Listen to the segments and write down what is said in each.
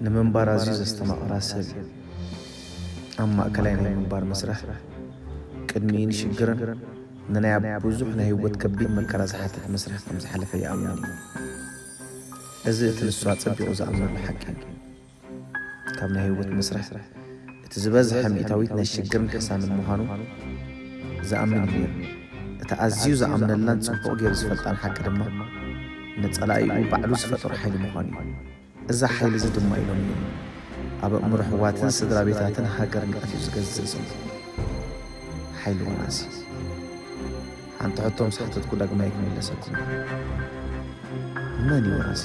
ንምንባር ኣዝዩ ዘስተማቕራ ሰብ እዩ። ኣብ ማእከላይ ናይ ምንባር መስርሕ፣ ቅድሚኡ ንሽግርን ንናይ ኣብ ብዙሕ ናይ ህይወት ከቢድ መከራ ዝሓትት መስርሕ ከም ዝሓለፈ ይኣምን እዩ። እዚ እቲ ንሱ ኣጸቢቑ ዝኣምነሉ ሓቂ እዩ። ካብ ናይ ህይወት መስርሕ፣ እቲ ዝበዝሐ ሚእታዊት ናይ ሽግርን ሕሳምን ምዃኑ ዝኣምን እዩ ነይሩ። እቲ ኣዝዩ ዝኣምነላን ጽቡቕ ገይሩ ዝፈልጣን ሓቂ ድማ፣ ንጸላኢኡ ባዕሉ ዝፈጠሮ ሓይሊ ምዃኑ እዩ። እዛ ሓይሊ እዚ ድማ ኢሎም እዮም ኣብ ኣእምሮ ኣሕዋትን ስድራ ቤታትን ሃገርን ኣትዩ ዝገዝእ ዘሎ። ሓይሊ ወራሲ። ሓንቲ ሕቶ ምስ ሓተትኩ ዳግማይ ክምለሰኩም። መን እዩ ወራሲ?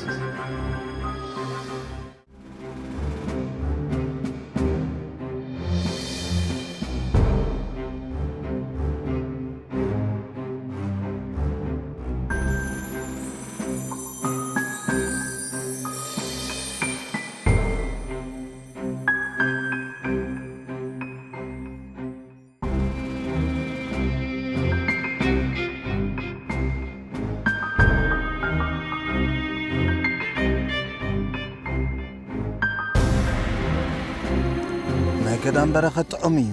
ናይ ገዳም በረኸት ጥዑም እዩ፣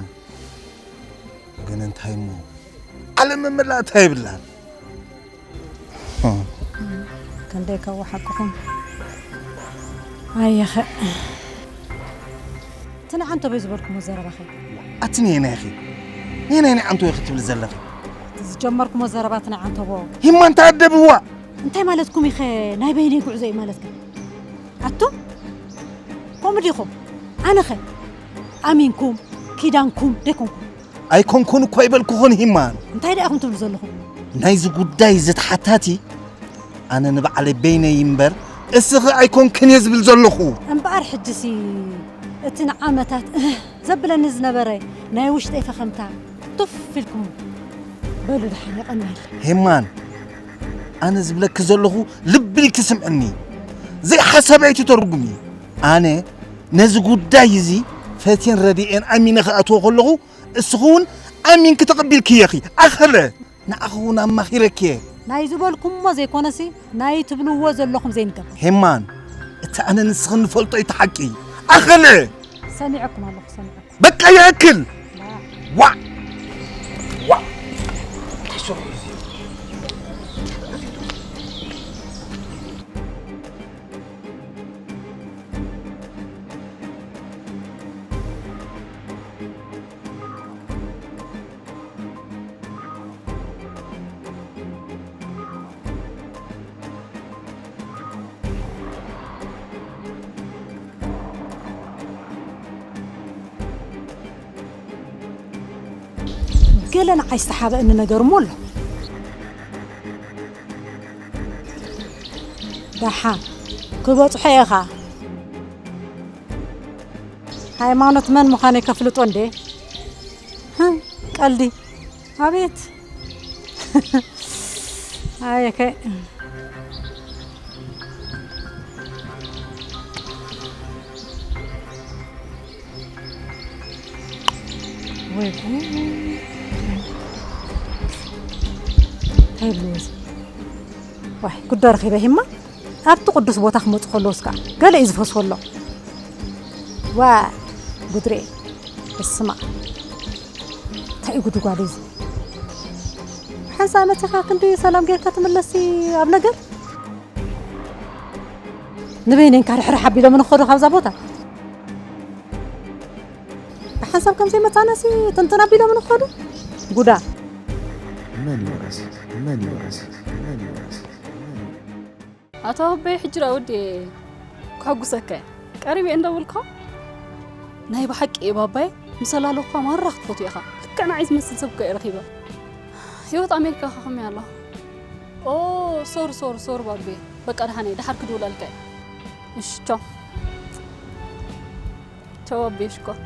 ግን እንታይ እሞ ዓለም መመላእታ የብላን። ክንደይ ከዋሓኩኹም። ኣየኸ እቲ ንዓንተቦይ ዝበልኩሞ ዘረባኸ? ኣቲ ነየናይ ኢኺ? ነየናይ ንዓንተቦይ ክትብሊ ዘለኺ? እቲ ዝጀመርኩሞ ዘረባ እቲ ንዓንተቦ። ሂማን ተኣደብዋ። እንታይ ማለትኩም ኢኸ? ናይ በይነይ ጉዕዞ እዩ ማለትከ? ኣቱም ከምኡ ዲኹም? ኣነኸ ኣሚንኩም ኪዳንኩም ደይኮንኩም? ኣይኮንኩን እኮ ኣይበልኩኹን ሂማን። እንታይ ደኣ ኢኹም ትብሉ ዘለኹም? ናይዚ ጉዳይ እዚ ተሓታቲ ኣነ ንባዕለይ በይነይ እምበር እስኺ ኣይኮንክን እየ ዝብል ዘለኹ። እምበኣር ሕጂሲ እቲ ንዓመታት እህ ዘብለኒ ዝነበረ ናይ ውሽጠይ ፈኸምታ ቱፍ ኢልኩም በሉ ደሓን የቐንየለይ። ሄማን ኣነ ዝብለኪ ዘለኹ ልቢ ኢልኪ ስምዕኒ። ዘይሓሳብ ኣይትተርጉሚ። ኣነ ነዚ ጉዳይ እዚ ፈትየን ረዲኤን ኣሚነ ክኣትዎ ከለኹ እስኺ እውን ኣሚንኪ ተቐቢልክዮ ኢኺ። ኣኸለ ንዓኺ እውን ኣማኺረኪ እየ። ናይ ዝበልኩሞ ዘይኮነሲ ናይ ትብልዎ ዘለኹም ዘይንገር። ሄማን እቲ ኣነ ንስኽን ንፈልጦ እዩ እቲ ሓቂ። ኣኸለ ሰሚዐኩም ኣለኹ ሰሚዐኩም። በቃ ይኣክል። ዋ ዋ ገለ ንዓይ ዝተሓበእኒ ነገር እሞ ኣሎ። ደሓን ክበጽሖ እየ ኸኣ። ሃይማኖት መን ምዃነይ ከፍልጦ እንዴ? ህም፣ ቀልዲ። ኣቤት። ኣየከ ወይ ጉድ። እንታይ ይብልዎ እዚ? ዋይ ጉዳ ረኺበ ሂማ ኣብቲ ቅዱስ ቦታ ክመፁ ከለውስ ከዓ ገለ እዩ ዝፈስወሎም። ዋ ጉድሬ በስማ እንታይ እዩ ጉድጓድ እዚ? ሓንሳ መፂኻ ክንዲ ሰላም ጌርካ ትምለሲ ኣብ ነገር ንበይነንካ ርሕርሕ ኣቢሎም ንኸዱ ካብዛ ቦታ ብሓንሳብ ከምዘይመፃናሲ ትንትን ኣቢሎም ንኸዱ ጉዳ መን ይወረሲ መን ይወረሲ መን ይወረሲ ኣታ ኣቦይ ሕጂ ደኣ ወዲ ከሐጉሰካ እየ ቀሪበ እየ እንዳበልኩኻ ናይ ብሓቂ እየ ባባየ ምስ ኣላለኹኻ ማራ ክትፈትዎ ኢኻ ልክዕ ንዓይ ዝመስል ሰብ እኮ እየ ረኺበ ህይወት ኣሜሪካ ከ ከመይ ኣላ ኦ ሶሪ ሶሪ ሶሪ ባቤ በቃ ደሓን እየ ደሓር ክድውለልካ እየ እሺ ቻው ቻው ኣቤ ሽኮር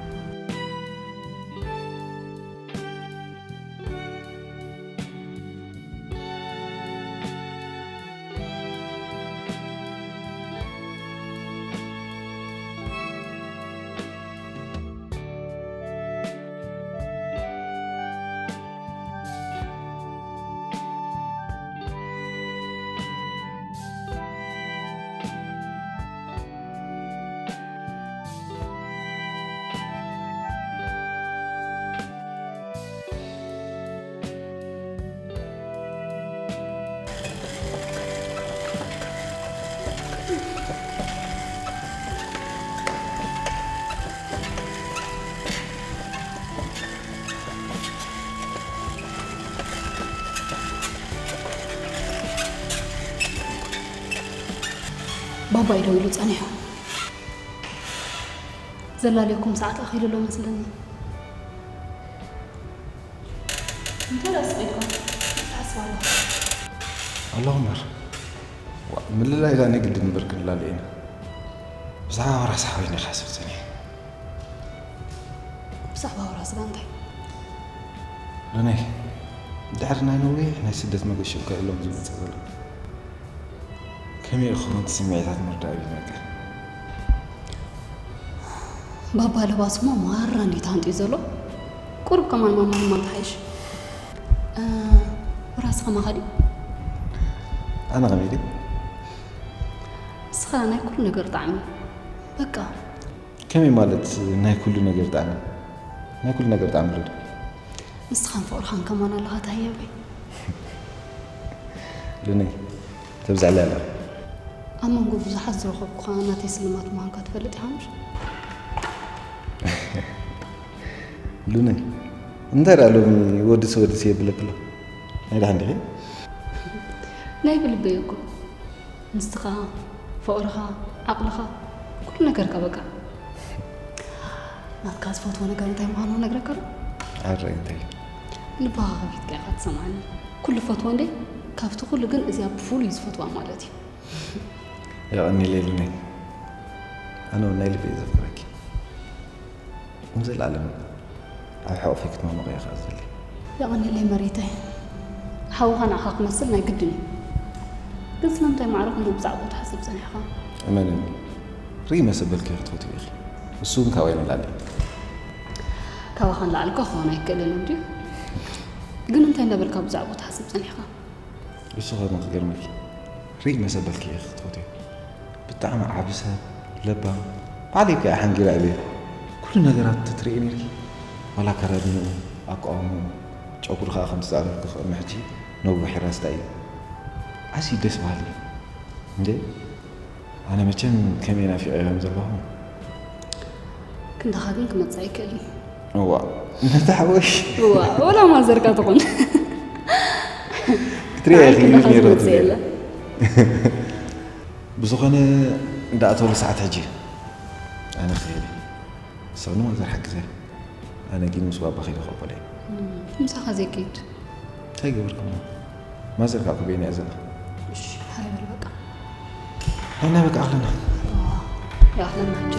ባይ ደው ኢሉ ጸኒሑ። ዘላለየኩም ሰዓት ኣኺሉ ኣሎ መስለኒ። እንታይ ደኣ ስቕ ኢልካ? ትሓስብ ኣለኻ? ኣላሁ እምበር። ዋ፣ ምልላይ ኢላ ናይ ግድን እምበር ክንላለ ኢና። ብዛዕባ ወራስ ሓወይና ክሓስብ ጸኒሐ። ብዛዕባ ወራስ ደኣ እንታይ? ሎነይ፣ ድሕሪ ናይ ነዊሕ ናይ ስደት መገሸብካ ኢሎም ዝመጽእ ዘሎ። ከመይ ክኸውን እቲ ስምዒታት ምርዳእ ቢመቀ? ባባ ለባስሞ ማራ እንዲ ተሃንጥዩ ዘሎ። ቁሩብ ከማን ማማ ህማም ተሓይሽ። እ፣ ወራስ ከማኻ ድዩ? ኣነ ከመይ ድዩ? ንስኻ ናይ ኩሉ ነገር ጣዕሚ። በቃ። ከመይ ማለት ናይ ኩሉ ነገር ጣዕሚ? ናይ ኩሉ ነገር ጣዕሚ ኣሎ ድዩ? ንስኻን ፍቕርኻን ከማን ኣለኻ ታየበይ። ሉነይ፣ ተብዝሕለይ ኣለኻ። ኣብ መንጎ ብዙሓት ዝረኸብኩኻ ናተይ ስልማት ምዃንካ ትፈልጥ ኢኻ ምሽ? ሉነይ፣ እንታይ ደኣ ሎሚ ወድሲ ወድሲ የብለክላ? ናይ ደሓን ዲኺ? ናይ ብልበይ እኮ። ንስኻ፣ ፍቕርኻ፣ ዓቕልኻ፣ ኩሉ ነገርካ በቃ። ናትካ ዝፈትዎ ነገር እንታይ ምዃኑ ነግረካ ዶ? ኣረ እንታይ? ልብኻ ከፊትካ ኢኻ ትሰምዓኒ። ኩሉ ፈትዎ እንዴ? ካብቲ ኩሉ ግን እዚኣ ብፍሉይ ዝፈትዋ ማለት እዩ። የቐንየለይ ሉነይ። ኣነ እውን ናይ ልበይ ዘፍቅረኪ። ንዘለኣለም ኣብ ሕቑፈይ ክትማመቕ እየ ከኣ ዝደሊ። የቐንየለይ መሬተይ። ሓውኻ ንዓኻ ክመስል ናይ ግድን እዩ። ግን ስለምንታይ ማዕረ ክንድኡ ብዛዕባኡ ትሓስብ ጸኒሕካ? እመንኒ፣ ርኢ መሰበልኪ ክትፈትዊ ኢኺ። እሱ እውን ካባይ ንላዕሊ እዩ። ካባኻ ንላዕሊ እኳ ክኸውን ኣይክእልን እዩ ድዩ? ግን እንታይ እንዳበልካ ብዛዕባኡ ትሓስብ ጸኒሕካ? እሱ ኸ ክገርመኪ፣ ርኢ መሰበልኪ ኢኺ ክትፈትዮ። ብጣዕሚ ዓቢ ሰብ፣ ለባም፣ ባዕለይ ከኣ ሓንጊረ ኣብየ። ኩሉ ነገራት ትርእይ ነይርኪ። ዋላ ኣከዳድንኡ፣ ኣቋውምኡ፣ ጨጉሩ ኸኣ ከምቲ ዝኣመልኩ ክቕድሚ ሕጂ ነዊሕ ራስታ እዩ። ኣዝዩ ደስ በሃሊ እዩ። እንዴ፣ ኣነ መቸም ከመይ ናፊቐዮ ከም ዘለኹ። ክንድኻ ግን ክመጽእ ኣይክእልን። እዋ፣ ነታ ሓወሽ። እዋ፣ ወላ ማዘርካ ትኹን። ክትሪኣ ኣይ፣ ኢኺ፣ ክንድኻ ነይሩ ዝመጽእ ክትሪኣ። የለን። ብዝኾነ፣ እንዳእተወሉ ሰዓት ሕጂ ኣነ ክኸይድ እየ። ንስኺ ንማዘር ሓግዘ። ኣነ ግን ምስ ባባ ከይደ ክቕበሎ እየ። እም፣ ምሳኻ ዘይከይድ? እንታይ ገበርኩሞ? ማዘር ከዓ እኮ በይና እያ ዘላ። እሺ፣ ሃይ በል በቃ። እና በቃ ኣኽለና። ዋ፣ ይኣኽለና ሕጂ።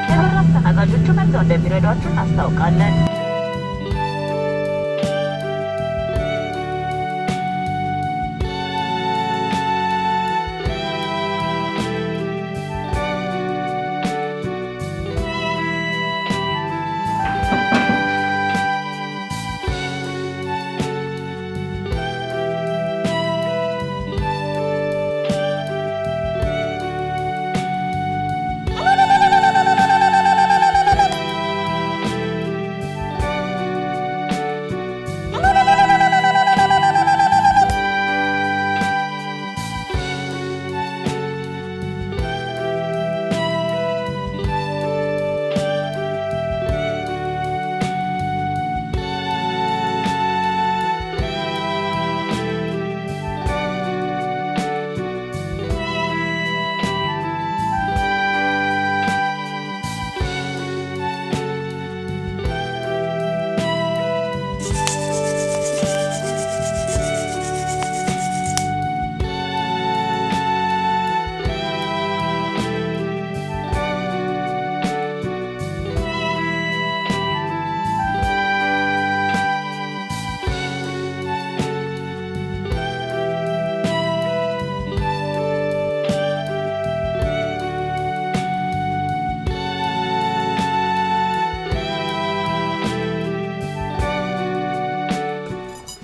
የበረራ አስተናጋጆቹ መጥተው እንደሚረዷችሁ እናስታውቃለን።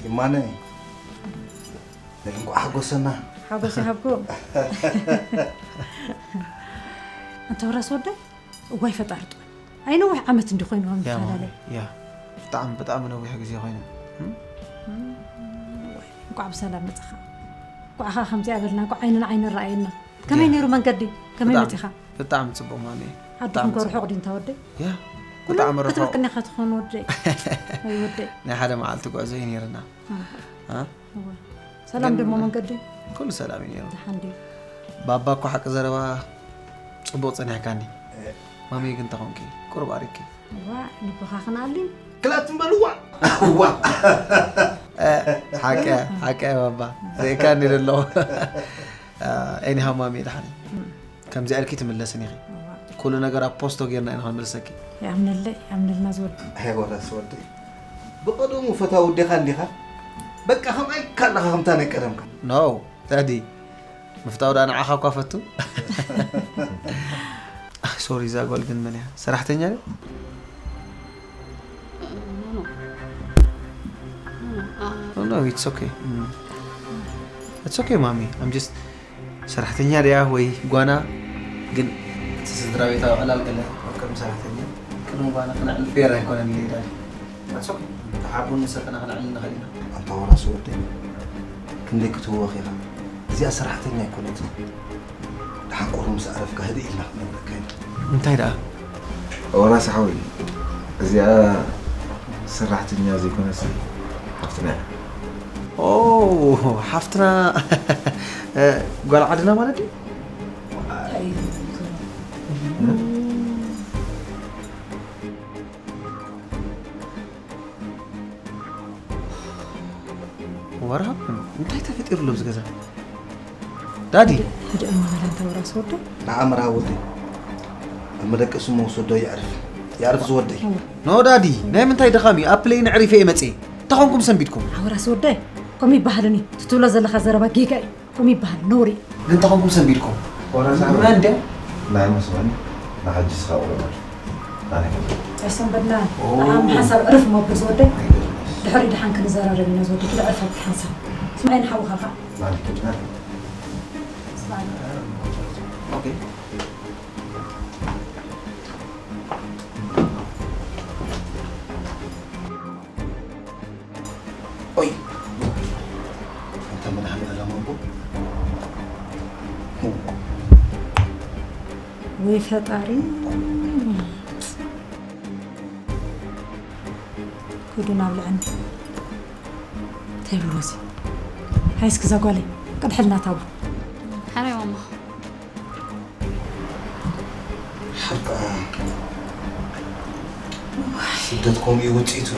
ይማነ፣ እንኳዕ ሓጎሰና። ሓጎስ ይሃብኩም። ኣንተ ወራስ ወደይ፣ እዋይ ፈጣሪ ጥዑም። ኣይነዊሕ ዓመት እንዲ ኮይንዎም ያ ይፈላለ ያ ብጣዕሚ ብጣዕሚ ነዊሕ ግዜ ኮይኑ እንኳዕ ብሰላም መፅኻ እንኳዕ ኸዓ ከምዚኣ በልና እንኳዕ ዓይንን ዓይንን ረኣየና ከመይ ያ። ነይሩ መንገዲ ከመይ ብጣዕሚ- መፂኻ ብጣዕሚ ፅቡቅ ማሚ ዓድኹም ከርሑቕ ዲ እንታ ወደይ ያ ኩሉ ብጣዕሚ ርሑቕ ክትበቅኒ ኢኻ ትኾን ወደይ ወይ ወደይ ናይ ሓደ መዓልቲ ጉዕዞ እዩ ነይርና እ? እወ። ሰላም ግን- ደሞ መንገዲ ኩሉ ሰላም እዩ ነይሩ ደሓን ድዩ ባባ እኮ ሓቂ ዘረባ ፅቡቅ ፀኒሕካኒ ማሚ ግን ተኾንኪ ቁሩብ ኣሪኪ እዋ ልብኻ ክንኣሊ ክላት ትንበልዋ ዋ ሓቂ ሓቂ ባባ ርእካኒ ደሎ ኤኒሃው ማሚ ደሓን እዩ ከምዚኣ ኢልኪ ትምለስን ኢኺ ኩሉ ነገር ኣብ ፖስቶ ጌርና ኢና ክንምልሰኪ ይኣምነለይ ይኣምነልና ዝወድ ኣይወራስ ወደይ ብቐደሙ ፈታ ውዴኻ እንዲኻ በቃ ከምኣይ ካለኻ ከምታ ናይ ቀደምካ ኖ ዳዲ ምፍታው ዳ ንዓኻ እኳ ፈቱ ሶሪ እዛ ጓል ግን መን እያ ሰራሕተኛ ድያ No, no, it's okay. Mm. It's okay, ማሚ. I'm just ሰራሕተኛ ድያ ወይ ጓና ግን እቲ ስድራ ቤታዊ ዕላል ገለ ኣብ ቅድሚ ሰራሕተኛ ቅድሚ ጓና ክነዕልፍ ፌር ኣይኮነን ኢለ ዳዲ It's okay. ተሓቡን ንሰተና ክነዕልል ንኽእል ኢና ኣንታ ወራስ ወደይ ክንደይ ክትህወኽ ኢኻ እዚኣ ሰራሕተኛ ኣይኮነትን ደሓን ቁሩብ ምስ ኣረፍካ ህድእ ኢልና ክነግረካ ኢና እንታይ ደኣ ወራስ ሓወይ እዚኣ ሰራሕተኛ ዘይኮነስ ሓፍትና እያ ኦ ሓፍትና እ፣ ጓል ዓድና ማለት እዩ ወርሃብ እንታይ ተፈጢሩ ኣሎ ኣብዚ ገዛ ዳዲ ህድእ እሞ በል ኣንታ ወራስ ወደይ ንዓ መርሃ ወደይ ኣብ መደቀሲ እሞ ወሰዶ የዕርፍ የዕርፍ ዝወደይ ኖ ዳዲ ናይ ምንታይ ድኻም እዩ ኣብ ፕሌን ዕሪፈ እየ መፅየ እንታይ ኾንኩም ሰንቢድኩም ኣወራስ ወደይ ከምኡ ይበሃልን እዩ ትትብሎ ዘለኻ ዘረባ ጌጋ እዩ ከምኡ ይበሃል ነውሪ ግን እንታይ ኾንኩም ሰንቢድኩም ወራስ መን ድያ ናይ መስመን ንሓጂ ስኻ ቁረባል ኣነ ኣይሰንበድና ንዓም ሓሳብ ዕርፍ መብል ዝወደይ ድሕሪ ድሓን ክንዘራረብ ኢና ዝወደይ ክልዕርፍ ኣብቲ ሓንሳብ ስማዒ ንሓውኻ ከዓ ማለት ስማዒ ኦኬ ኦይ ኣንታ መድሃኒ ኣላማ ኣቦ ወይ ፈጣሪ ጉዱ ናብ ልዕኒ እንታይ ብሎ እዚ ሃይስክ እዛ ጓለይ ቅድሕልና ታቡ ሓራይ ማማ ሓቃ ስደት ከምኡ እዩ ውፅኢቱ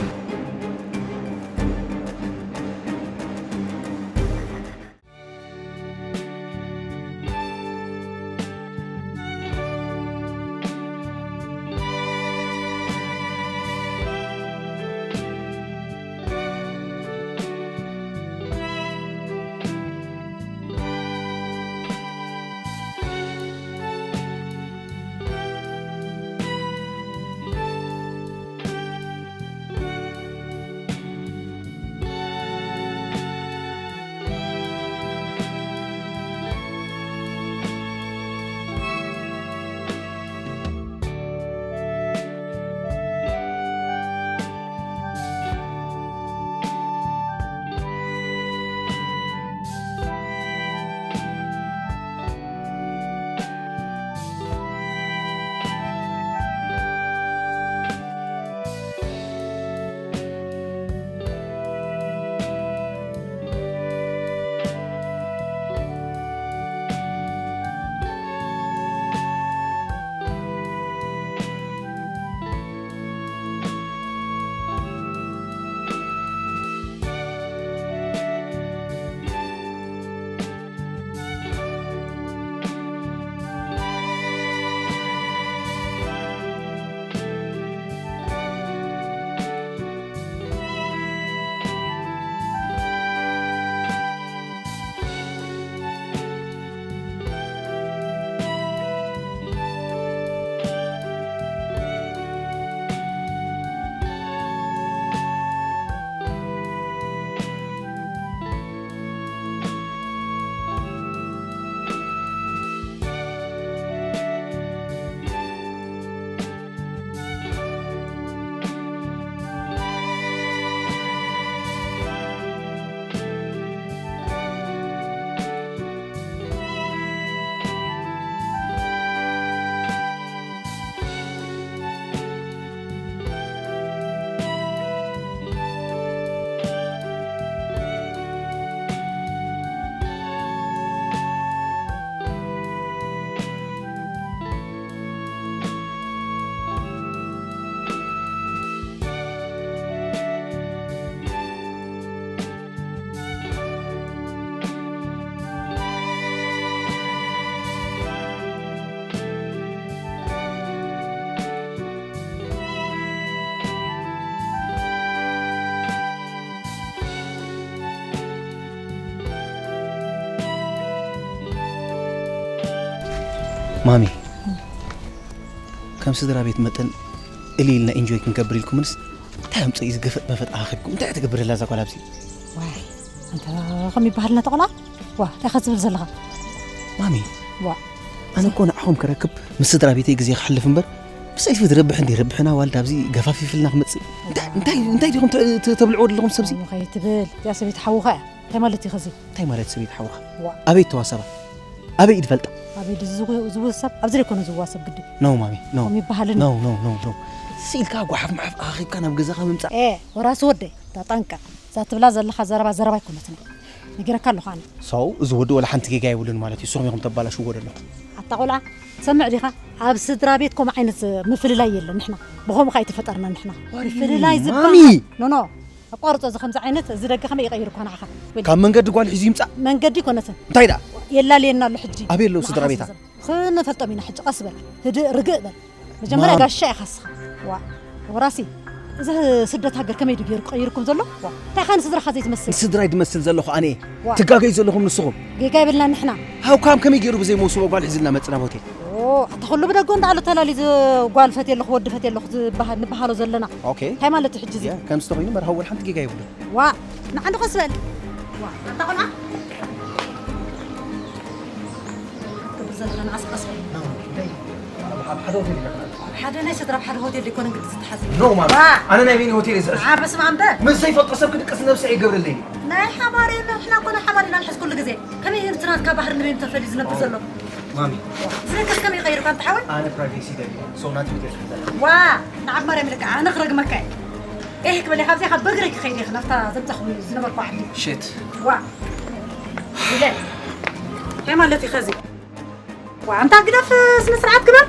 ማሚ፣ ከም ስድራ ቤት መጠን እሊ ኢልና ኢንጆይ ክንገብር ኢልኩምንስ እንታይ ኣምፅእ እዩ ዝገፈጥ መፈጥ ኣኻኺብኩም? እንታይ ትገብር ኣላ እዛ ጓል ኣብዚ? ዋይ፣ ኣንታ ከም ይበሃል ነታ ቆልዓ? ዋ፣ እንታይ ኢኻ ትብል ዘለኻ? ማሚ፣ ዋ። ኣነ እኮ ንዓኹም ክረክብ ምስ ስድራ ቤተይ ግዜ ክሕልፍ እምበር፣ ብሰይፊ ዝረብሕ እንዲ ረብሕና ዋልድ ኣብዚ ገፋፊፍልና ክመጽእ። እንታይ፣ እንታይ፣ እንታይ ዲኹም ተ-፣ ተ-፣ ተብልዕዎ ዘለኹም ሰብዚ? ከምኡ ከይትብል፣ እዚኣ ሰበይቲ ሓውኻ እያ። እንታይ ማለት እዩ ኸዚ? እንታይ ማለት ሰበይቲ ሓውኻ? ዋ። ኣበይ ተዋሰባ? ኣበይ እዩ ዝፈልጣ? ኣበይ ድዚ ዝው-፣ ዝውሰብ? ኣብዚ ዘይኮነ ዝዋሰብ ግዲ። ኖ ማሚ፣ ኖ። ከምኡ ይበሃልን። ኖ፣ ኖ፣ ኖ፣ ኖ። ስኢልካ ጓሓፍ መሓፍ ኣኺብካ ናብ ገዛኻ ምምጻእ። ኤ፣ ወራሲ ወደይ፣ ተጠንቀቕ። እዛ ትብላ ዘለኻ ዘረባ፣ ዘረባ ኣይኮነትን። ነጊረካ ኣለኹ ኣነ። ሰው፣ እዚ ወዲ ወላ ሓንቲ ጌጋ የብሉን ማለት እዩ። ንስኹም ኢኹም ተባላሽዎ ዘለኹም። ኣታ ቆልዓ፣ ትሰምዕ ዲኻ? ኣብ ስድራ ቤት ከምኡ ዓይነት ምፍልላይ የለን። ንሕና ብኸምኡ ከኣ ኣይተፈጠርና ንሕና። What do you ምፍልላይ mean, ዝበሃል ማሚ? ኖ፣ ኖ። ኣቋርጾ እዚ ከምዚ ዓይነት፣ እዚ ደገ ከመይ ይቐይር እኳ ንዓኻ? ወዲ ካብ መንገዲ ጓል ሒዙ ይምጻእ? መንገዲ ኣይኮነትን። እንታይ ደኣ? የላልየና ኣሎ ሕጂ። ኣበይ ኣለዉ ስድራ ቤታ? ንዓኻ ዝዘም-፣ ክንፈልጦም ኢና ሕጂ። ቀስ በል። ህድእ ርግእ በል። መጀመርያ ማም። ጋሻ ኢኻ እስኻ። ዋ፣ ወራሲ። እዚ ስደት ሃገር ከመይ ድዩ ገይሩ ክቐይርኩም ዘሎ? ዋ፣ እንታይ ኸኣ ንስድራኻ ዘይትመስል? ንስድራይ ድመስል ዘለኹ ኣነ እየ። ዋ። ትጋገዩ ዘለኹም ንስኹም። ጌጋ የብልና ንሕና። ሃው ካም ከመይ ገይሩ ብዘይ መውስቦ ጓል ሒዝልና መጽእ ናብ ሆቴል? ኦ፣ ኣታ ኹሉ ብደገ እንዳኣሉ ተላልዩ ዝ-፣ ጓል ፈትየ ኣለኹ፣ ወዲ ፈትየ ኣለኹ ዝበሃል፣ ንበሃሎ ዘለና። ኦኬ። እንታይ ማለት እዩ ሕጂ እዚ? ያ፣ ከምዚ ተኾይኑ መርሃዊ ወላ ሓንቲ ጌጋ የብሉን። ዋ፣ ንዓንዲ ቀስ በል። ዋ፣ ኣታ ቆልዓ። ክትገብር ዘለካ ንዓስ ቀስ በል። ኣብ ሓደ ሆቴል ኢና ክንኣቱ። ኣብ ሓደ ናይ ስድራ ኣብ ሓደ ሆቴል ደይኮነ እንግዲ ዝተሓዘ። ኖ፣ ማም። ዋ። ኣነ ናይ በይነይ ሆቴል እየ ዝሕዝ። ዋ፣ በስመ ኣብ በል። ምስ ዘይፈልጦ ሰብ ክድቅስ ነብሰይ ኣይገብረለይን። ናይ ሓባር ኢና፣ ንሕና እኮ ናይ ሓባር ኢና ንሕዝ ኩሉ ግዜ። ከመይ እዩ እቲ ናትካ ባህሪ ንበይኑ ተፈልዩ ዝነብር ዘሎ? ማሚ። ዝረከስ ከመይ ይቐይር እኳ እንተ ሓወይ? ኣነ ፕራይቬሲ ደልየ። ሶ ናቲ ሆቴል ክትዛረብ። ዋ፣ ንዓብ ማርያም ኢልካ ኣነ ክረግመካ እየ። ኤህ ክበል እየ፣ ካብዚኣ ካብ በግረይ ክኸይድ እየ፣ ናብታ ዘምጻኹም ዝነበርኩ ዓዲ። ሽት። ዋ። ኢለ። እንታይ ማለት እዩ ኸዚ? ዋ፣ ኣንታ ግደፍ፣ ስነ ስርዓት ግበር።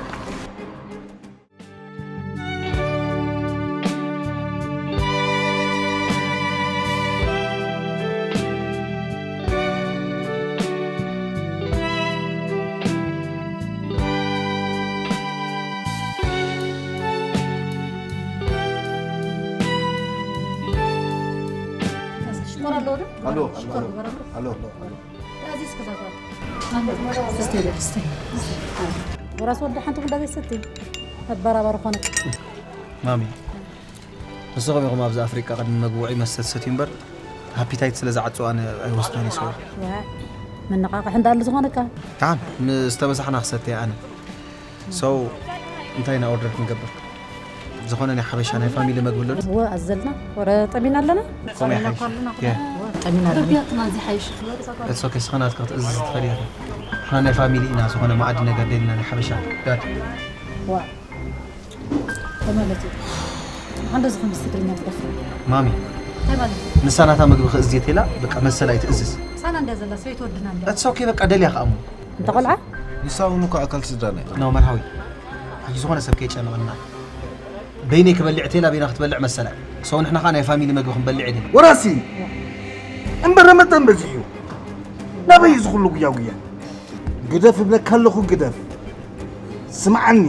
ሽኮር ኣለዎ ዶ? ኣሎ፣ ሽኮር ኣሎ፣ ግበረሉ። ኣሎ፣ ኣሎ። ኣዚዝ ክዛጋብ። ስቴ፣ ስቴ። ወራስ ወዲ ሓንቲ ጉዳይ ሰቲ። መባራባሪ ኾነ። ማሚ፣ ንስኹም ኢኹም ኣብዚ ኣፍሪቃ ቅድሚ መግቢ ውዑይ መስተ ትሰትዩ እምበር፣ ሃፒታይት ስለ ዝዓጽው ኣነ ኣይወስዶን እየ፣ ሶሪ። ዋ፣ መነቓቕሒ እንዳሉ ዝኾነካ። ደሓን፣ ምስ ተመሳሕና ክሰትየ ኣነ። ሶ፣ እንታይ ኢና ኦርደር ክንገብር? ዝኾነ ናይ ሓበሻ ናይ ፋሚሊ መግቢ ኣሎ ዶ? እወ፣ ኣዘልና። ወረ ጠሚና ኣለና። ኮም ይሓይሽ። የ። ጠሚና ኣለና። ረቢያትና እዚ ሓይሽ። It's okay፣ ስኻ ናትካ ክትእዝዝ ትኽእል ኢኻ። ንሕና ናይ ፋሚሊ ኢና፣ ዝኾነ መኣዲ ነገር ደሊና ናይ ሓበሻ። ዳድ። ዋ። ተመለሱ። ሓንደ ዝኾነ ምስ ትግርኛ ትደፍር። ማሚ። እንታይ ማለት እዩ? ንሳ ናታ ምግቢ ክእዝዝ የት ኢላ፣ በቃ መሰላ ኣይትእዝዝ። ሳና እንድያ ዘላ፣ ሰበይቲ ወድና እንድያ። It's okay፣ በቃ ደልያ ከኣ እሞ። እንተ ቆልዓ? ንሳ እውን እኮ ኣካል ስድራና እያ። ኖ፣ መርሃዊ። ሕጂ ዝኾነ ሰብ ከይጨንቐና። በይነይ ክበልዕ እተላ በይና ክትበልዕ መሰላ። ሰው ንሕና ኸዓ ናይ ፋሚሊ መግቢ ክንበልዕ የድሊ። ወራሲ! እምበር ረመዳን በዚሑ እዩ። ናበይ እዩ ዝኹሉ ጉያ ጉያ? ግደፍ እብለካ ኣለኹ፣ ግደፍ። ስምዓኒ።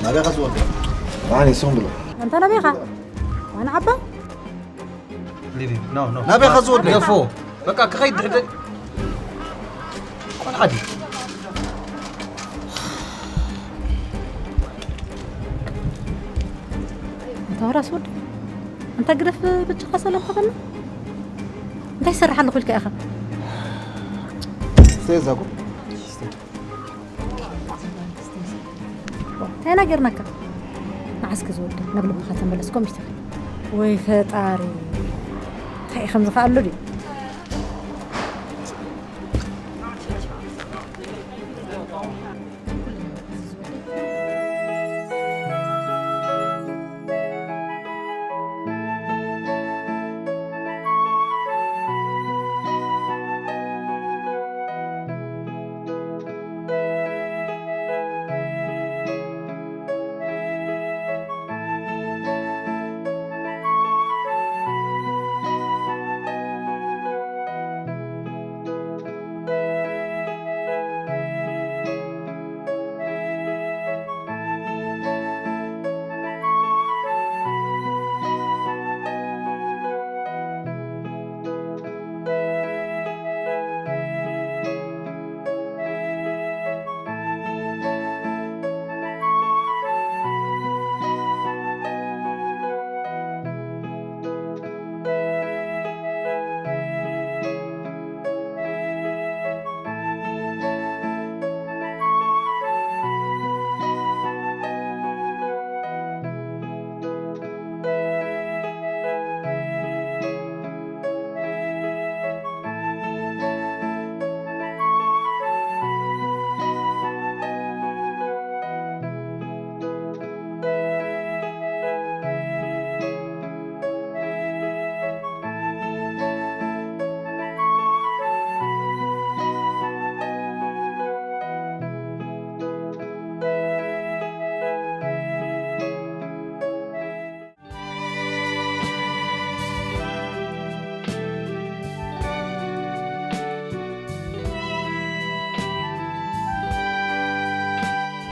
ናበይ ኢኻ ዝወርድ? ኣነ ሶም ብሎ። ኣንታ ናበይ ኢኻ? ዋና ዓባ? ሊቪ፣ ኖ፣ ኖ። ናበይ ኢኻ ዝወርድ? ገፎ። በቃ ክኸይድ ድሕደግ። ቆልዓ ድዩ? ኣንታ ወራስ ወዲ። ኣንታ ግደፍ ብቻኻ ሰላም ተበልና። እንታይ ይሰርሕ ኣለኹ ኢልካ ኢኻ? ስተይ ዛጎ። እንታይ ኢና ጌርናካ? ንዓስኪ ዝወደይ፣ ናብ ልብኻ ተመለስ፣ ከምኡ እዩ ትኽእል። ወይ ፈጣሪ፣ እንታይ እዩ ከምዚ ከ ኣሎ ድዩ?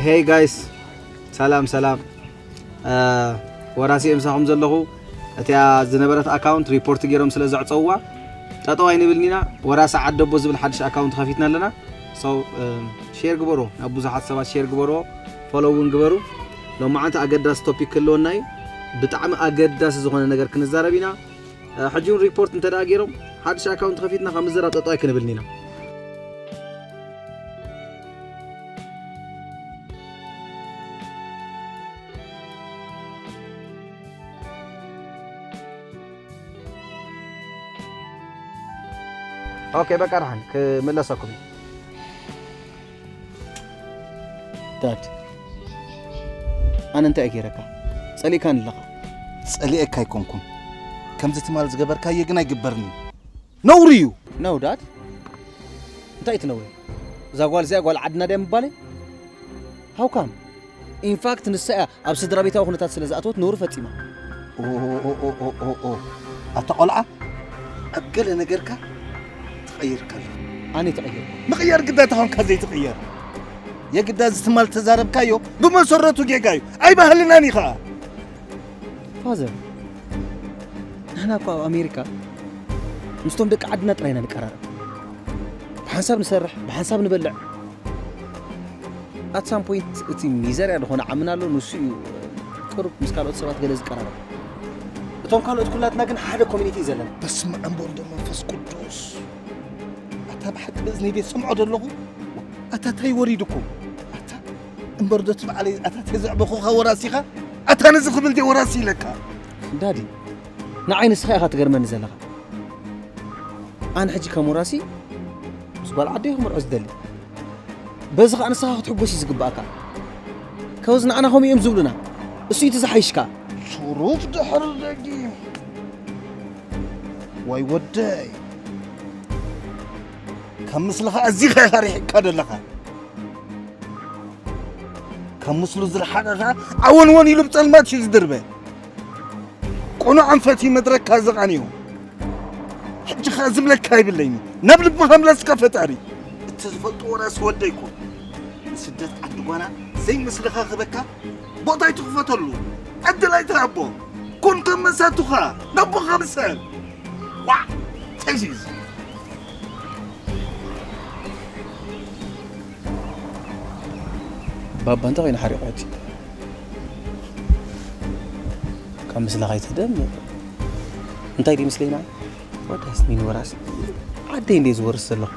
Hey guys፣ ሰላም ሰላም። ወራሲ ምሳኹም ዘለኹ። እቲያ ዝነበረት ኣካውንት ሪፖርት ገይሮም ስለ ዘዕፀውዋ ጠጠው ኣይንብልን ኢና። ወራሲ ዓደቦ ዝብል ሓድሽ ኣካውንት ከፊትና ኣለና። So ሼር ግበሮ፣ ናብ ብዙሓት ሰባት ሼር ግበሮ፣ ፎሎው እውን ግበሩ። ሎማዓንቲ ኣገዳሲ ቶፒክ ክህልወና እዩ። ብጣዕሚ ኣገዳሲ ዝኾነ ነገር ክንዛረብ ኢና። ሕጂ እውን ሪፖርት እንተ ደኣ ገይሮም ሓድሽ ኣካውንት ከፊትና ካብ ምዝራብ ጠጠው ኣይክንብልን ኢና። ኦኬ፣ በቃ ደሓን ክምለሰኩም እዩ። ዳድ፣ ኣነ እንታይ እየ ገይረካ? ጸሊእካኒ ኣለኻ። ጸሊኤካ ኣይኮንኩን። ከምዚ ትማል ዝገበርካዮ ግን ኣይግበርን እዩ። ነውሪ እዩ። No ዳድ፣ እንታይ እቲ ነውሪ? እዛ ጓል እዚኣ ጓል ዓድና ድያ ምባለይ? How come? ኢንፋክት ንሳ እያ ኣብ ስድራ ቤታዊ ኩነታት ስለ ዝኣተወት ነውሪ ፈጺማ። ኦ፣ ኦ፣ ኦ፣ ኦ፣ ኦ፣ ኦ። ኣታ ቆልዓ፣ ኣብ ገለ ነገርካ ተቐይርካ ኣለኻ። ኣነ ተቐይርኩ። ምቕያር ግዳ ተኾንካ ዘይትቕየር። የግዳ እዚ ትማል ተዛረብካዮ ብመሰረቱ ጌጋ እዩ። ኣይባህልናን እዩ ኸዓ። ፋዘር፣ ንሕና እኮ ኣብ ኣሜሪካ ምስቶም ደቂ ዓድና ጥራይ ኢና ንቀራረብ። ብሓንሳብ ንሰርሕ፣ ብሓንሳብ ንበልዕ። ኣት ሳም ፖይንት እቲ ሚዘርያ ዝኾነ ዓምና ኣሎ፣ ንሱ እዩ ቅሩብ ምስ ካልኦት ሰባት ገለ ዝቀራረብ። እቶም ካልኦት ኩላትና ግን ሓደ ኮሚኒቲ እዩ ዘለና። በስመ ኣብ ወወልድ ወመንፈስ ቅዱስ። ኣታ ብሓቂ በእዝነይ ድየ ዝሰምዖ ዘለኹ? ኣታ እንታይ ወሪድኩም? ኣታ እምበር ዶ እቲ በዓለይ ኣታ ተዘዕበኹኻ ወራሲኻ? ኣታ ነዚ ክብል ድየ ወራሲ ኢለካ? ዳዲ፣ ንዓይ ንስኻ ኢኻ ትገርመኒ ዘለኻ። ኣነ ሕጂ ከም ወራሲ ምስ ጓል ዓደይ ክምርዖ ዝደሊ። በዚ ኸኣ ንስኻ ክትሕጎስ እዩ ዝግባእካ። ከዚ ንዓና ከምኡ እዮም ዝብሉና። እሱ እዩ እቲ ዝሓይሽካ። ሱሩፍ ድሕሪ ደጊም። ዋይ ወደይ። ከም ምስልኻ ኣዚኻ ኢኻ ርሒቕካ ዘለኻ። ከም ምስሉ ዝረሓቐ ኸኣ ኣወንወን ኢሉ ብጸልማት እዩ ዝድርበ። ቅኑዕ ኣንፈት እዩ መድረካ ዘቓንዮ። ሕጂ ኸኣ ዝብለካ ይብለይኒ። ናብ ልብኻ ምለስካ ፈጣሪ። እቲ ዝፈልጦ ወራሲ ወደይ ኩን። ንስደት ዓዲ ጓና ዘይምስልኻ ክበካ ቦታ ኣይትኽፈተሉ። ዕድል ኣይትሃቦ። ኩን ከም መሳቱኻ። ነቦኻ ምሰል። ዋዕ! ቴሲስ። ባባ እንታይ ኮይኑ ሓሪቑ ሕጂ? ካብ ምስላ ከይትህደም እንታይ ድዩ ምስለና? ወዳስ ሚን ወራስ ዓደይ እንደ ዝወርስ ዘለኹ።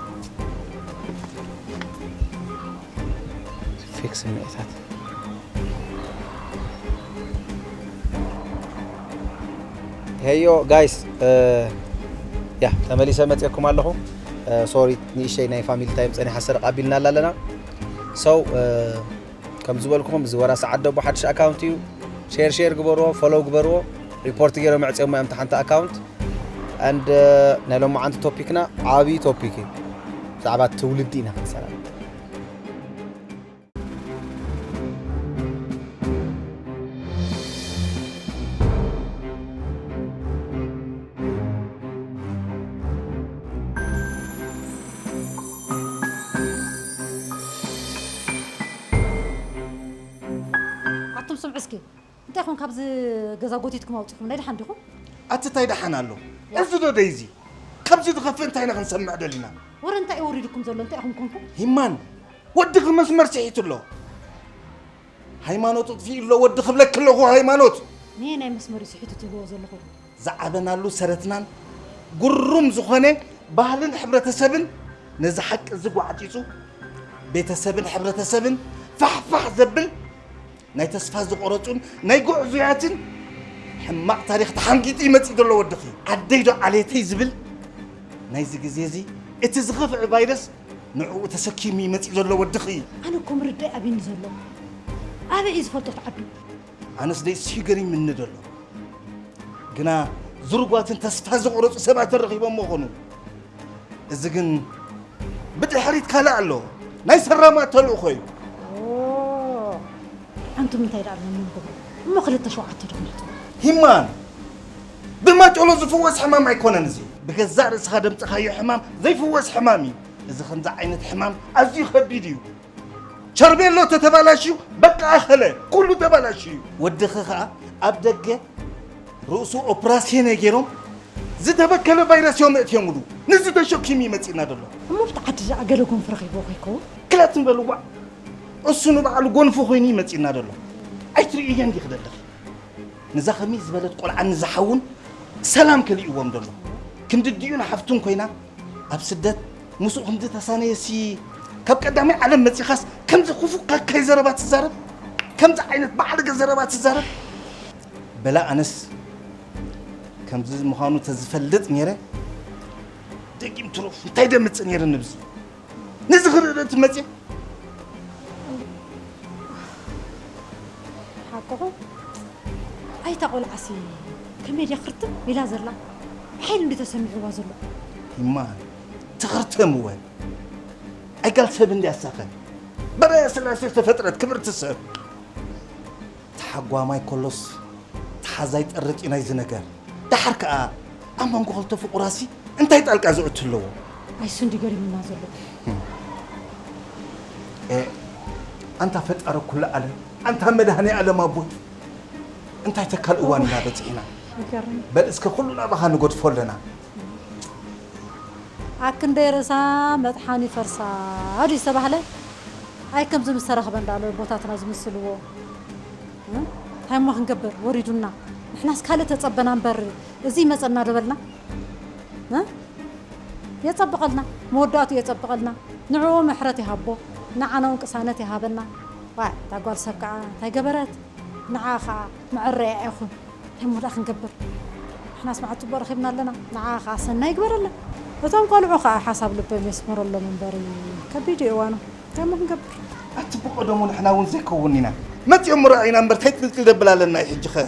ፌክ ስምዒታት። ሄዮ ጋይስ፣ እ፣ ያ፣ ተመሊሰ መጽኤኩም ኣለኹ። እ፣ ሶሪ፣ ንእሽተይ ናይ ፋሚሊ ታይም ጸኒሓ ሰረቕ ኣቢልና ኣለና። So፣ እ፣ ከም ዝበልኩኹም፣ እዚ ወራሲ ዓደቦ ሓድሽ ኣካውንት እዩ። ሼር፣ ሼር ግበርዎ፣ ፎሎው ግበርዎ። ሪፖርት ገይሮም ኣዕጽዮሞ እዮም፣ እታ ሓንቲ ኣካውንት። And፣ እ፣ ናይ ሎማዓንቲ ቶፒክና ዓብዪ ቶፒክ እዩ። ብዛዕባ ትውልዲ ኢና ክንሰራ። ኣቱም ስምዑ እስኪ፣ እንታይ ኾን ካብዚ ገዛ ጎቲትኩም ኣውጺኹም? ናይ ደሓን ዲኹም? ኣቲ እንታይ ደሓን ኣሎ? ያ። እዚ ዶ ደይዚ? ካብዚ ዝኸፍእ እንታይ ኢና ክንሰምዕ ደሊና? ወረ እንታይ እዩ ወሪዱኩም ዘሎ? እንታይ ኢኹም ኮንኩም? ሂማን፣ ወድኺ መስመር ስሒቱ ኣሎ። ሃይማኖት ኣጥፊኡ ኣሎ ወዲ ክብለኪ ኣለኹ፣ ሃይማኖት። ነየናይ መስመር እዩ ስሒቱ ትብልዎ ዘለኹም? ዝዓበናሉ ሰረትናን ግሩም ዝኾነ ባህልን ሕብረተሰብን ነዚ ሓቂ እዚ ጓዕጺጹ ቤተሰብን ሕብረተሰብን ፋሕፋሕ ዘብል ናይ ተስፋ ዝቖረጹን ናይ ጉዕዙያትን ሕማቕ ታሪኽ ተሓንጊጡ ይመጽእ ዘሎ ወድኺ። ዓደይ ዶ ዓሌተይ ዝብል ናይዚ ግዜ እዚ እቲ ዝኸፍአ ቫይረስ ንዕኡ ተሰኪሙ ይመጽእ ዘሎ ወድኺ። ኣነ እኮ ምርዳእ ኣብዩኒ ዘሎ። ኣበይ እዩ ዝፈልጦ እቲ ዓዱ? ኣነስ ደይስ እዩ ገሪምኒ ዘሎ። ግና ዝርጓትን ተስፋ ዝቑረጹ ሰባትን ረኺቦሞ ኾኑ። እዚ ግን ብድሕሪት ካልእ ኣሎ። ናይ ሰራማት ተልእኾ እዩ። ኦ፣ ኣንቱም እንታይ ደኣ ኣለኩም? እሞ ክልተ ሸውዓተ ዶ ክንሕጽቦ? ሂማን፣ ብማጨሎ ዝፍወስ ሕማም ኣይኮነን እዚ። ብገዛእ ርእስኻ ደምጽኻዮ ሕማም ዘይፍወስ ሕማም እዩ። እዚ ከምዚ ዓይነት ሕማም ኣዝዩ ከቢድ እዩ። ቸርቤሎ ተተባላሽዩ በቃ ኣኸለ ኩሉ ተባላሽዩ። ወድኺ ኸኣ ኣብ ደገ ርእሱ ኦፕራስየ ናይ ገይሮም ዝተበከለ ቫይረስ እዮም እትዮምሉ። ንዚ ተሸኪሙ ይመጽእና ዘሎ። እሞ ኣብቲ ዓዲ ደኣ ገለ ጎንፊ ረኺብዎ ከይከውን? ክላት ንበልዋ። እሱ ንባዕሉ ጎንፊ ኮይኑ ይመጽእና ዘሎ። ኣይትርእየን ዲኺ ዘለኺ? ንዛ ከመይ ዝበለት ቆልዓ ንዝሓውን ሰላም ከሊእዎም ዘሎ። ክንድዲኡ ንሓፍቱን ኮይና ኣብ ስደት ምስኡ ክንዲ ተሳነየሲ ካብ ቀዳማይ ዓለም መጺኻስ ከምዚ ክፉእ ካካይ ዘረባ ትዛረብ? ከምዚ ዓይነት ባዕልገ ዘረባ ትዛረብ? በላ ኣነስ ከምዚ ምዃኑ ተዝፈልጥ ነይረ ደጊም ትሩፍ እንታይ ደምጽእ ነይረ ንብዚ ነዚ ክርኢ ትመጽእ ሓቅኹ ኣይታ ቆልዓሲ ከመይ ድያ ክርትም ኢላ ዘላ ብሓይሊ እንዲ ተሰሚዕዋ ዘሎ ይማ ትኽርተም እወ ኣይጋል ሰብ እንዲ ኣሳኸ በረ ስላሴ ዝተፈጥረት ክብርቲ ሰብ ተሓጓማይ ኮሎስ ተሓዛይ ጠርጥ እዩ ናይዚ ነገር ደሓር ከኣ ኣብ መንጎ ክልተ ፍቑራሲ እንታይ ጣልቃ ዝእቱ ኣለዎ ኣይሱ እንዲ ገሪሙና ዘሎ ኣንታ ፈጣሪ ኩሉ ዓለም ኣንታ መድሃኔ ዓለም ኣቦይ እንታይ ተካል እዋን ኢና በፂሕና በል እስከ ኩሉ ናባኻ ንጎድፎ ኣለና ኣክንደይ ርእሳ መጥሓኒ ፈርሳ ድዩ ዝተባህለ ኣይ ከምዚ ምስ ተረኽበ እንዳሎ ቦታትና ዝምስልዎ እንታይ እሞ ክንገብር ወሪዱና ንሕናስ ካልእ ተፀበና እምበር እዚ ይመፀና ዶ በልና የፀብቐልና መወዳእቱ የፀብቐልና ንዕኡ ምሕረት ይሃቦ ንዓና እውን ቅሳነት ይሃበና ዋይ እታ ጓል ሰብ ከዓ እንታይ ገበረት ንዓ ከዓ መዐረያ ኢኹም እንታይ እሞ ደኣ ክንገብር ንሕናስ መዓት ፅቡቕ ረኺብና ኣለና ንዓ ከዓ ሰናይ ይግበረላ እቶም ቆልዑ ከዓ ሓሳብ ልቦም የስምረሎም እምበር ከቢድ እዩ እዋኑ እንታይ እሞ ክንገብር ኣቲ ብቐደሙ ንሕና እውን ዘይከውን ኢና መፂኦም ርኣይና እምበር እንታይ ጥልጥል ደብል ኣለና እዩ ሕጂ ኸ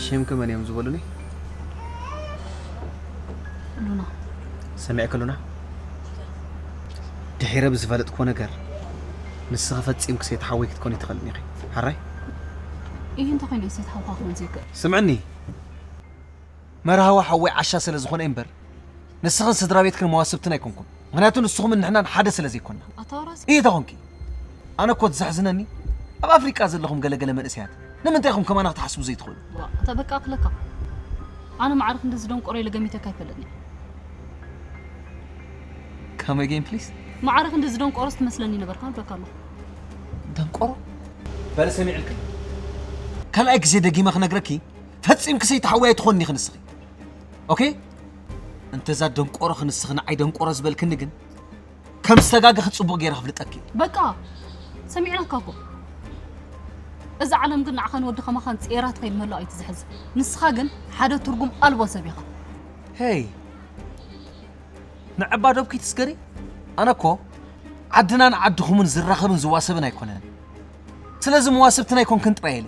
ሽምኪ መን እዮም ዝበሉኒ? ሉና። ሰሚዕኪ ሉና? ድሒረ ብዝፈለጥክዎ ነገር ንስኺ ፈጺምኪ ሰይቲ ሓወይ ክትኮኒ ኣይትኽእልን ኢኺ። ሓራይ? እዩ እንተኾይኑ እዩ ሰይቲ ሓውካ ክኾን ዘይክእል። ስምዕኒ። መርሃዊ ሓወይ ዓሻ ስለ ዝኾነ እምበር ንስኽን ስድራ ቤትክን መዋስብትን ኣይኮንኩን። ምኽንያቱ ንስኹምን ንሕናን ሓደ ስለ ዘይኮንና። ኣታ ወራሲ። እየ ተኾንኪ። ኣነ እኮ እቲ ዘሕዝነኒ ኣብ ኣፍሪቃ ዘለኹም ገለገለ መንእሰያት ንምንታይ ኢኹም ከማና ክትሓስቡ ዘይትኽእሉ? ዋ፣ እታ በቃ ክለካ። ኣነ ማዕረ ክንድዚ ደንቆሮ ኢለ ገሚተካ ኣይፈልጥን እየ። Come again, please. ማዕረ ክንድዚ ደንቆሮስ ትመስለኒ ነበርካ ንብለካ ኣለኹ። ደንቆሮ? በለ ሰሚዕልክ። ካልኣይ ግዜ ደጊመ ክነግረኪ፣ ፈጺምኪ ሰይቲ ሓወይ ኣይትኾኒ ኢኺ ንስኺ። ኦኬ? እንተዛ ደንቆሮ ክንስኺ ንዓይ ደንቆሮ ዝበልክኒ ግን ከም ዝተጋገኺ ጽቡቕ ገይረ ክፍልጠኪ። በቃ ሰሚዕናካ እኮ። እዛ ዓለም ግን ንዓኻን ወዲ ከማኻን ጼራት ከይድ መላእ ኣይትዝሕዝ። ንስኻ ግን ሓደ ትርጉም ኣልቦ ሰብ ኢኻ። ሄይ፣ ንዕባ ዶብ ከይትስገሪ። ኣነ እኮ ዓድናን ዓድኹምን ዝራኸብን ዝዋሰብን ኣይኮነን። ስለዚ መዋስብትና ኣይኮንክን ጥራይ ኢለ።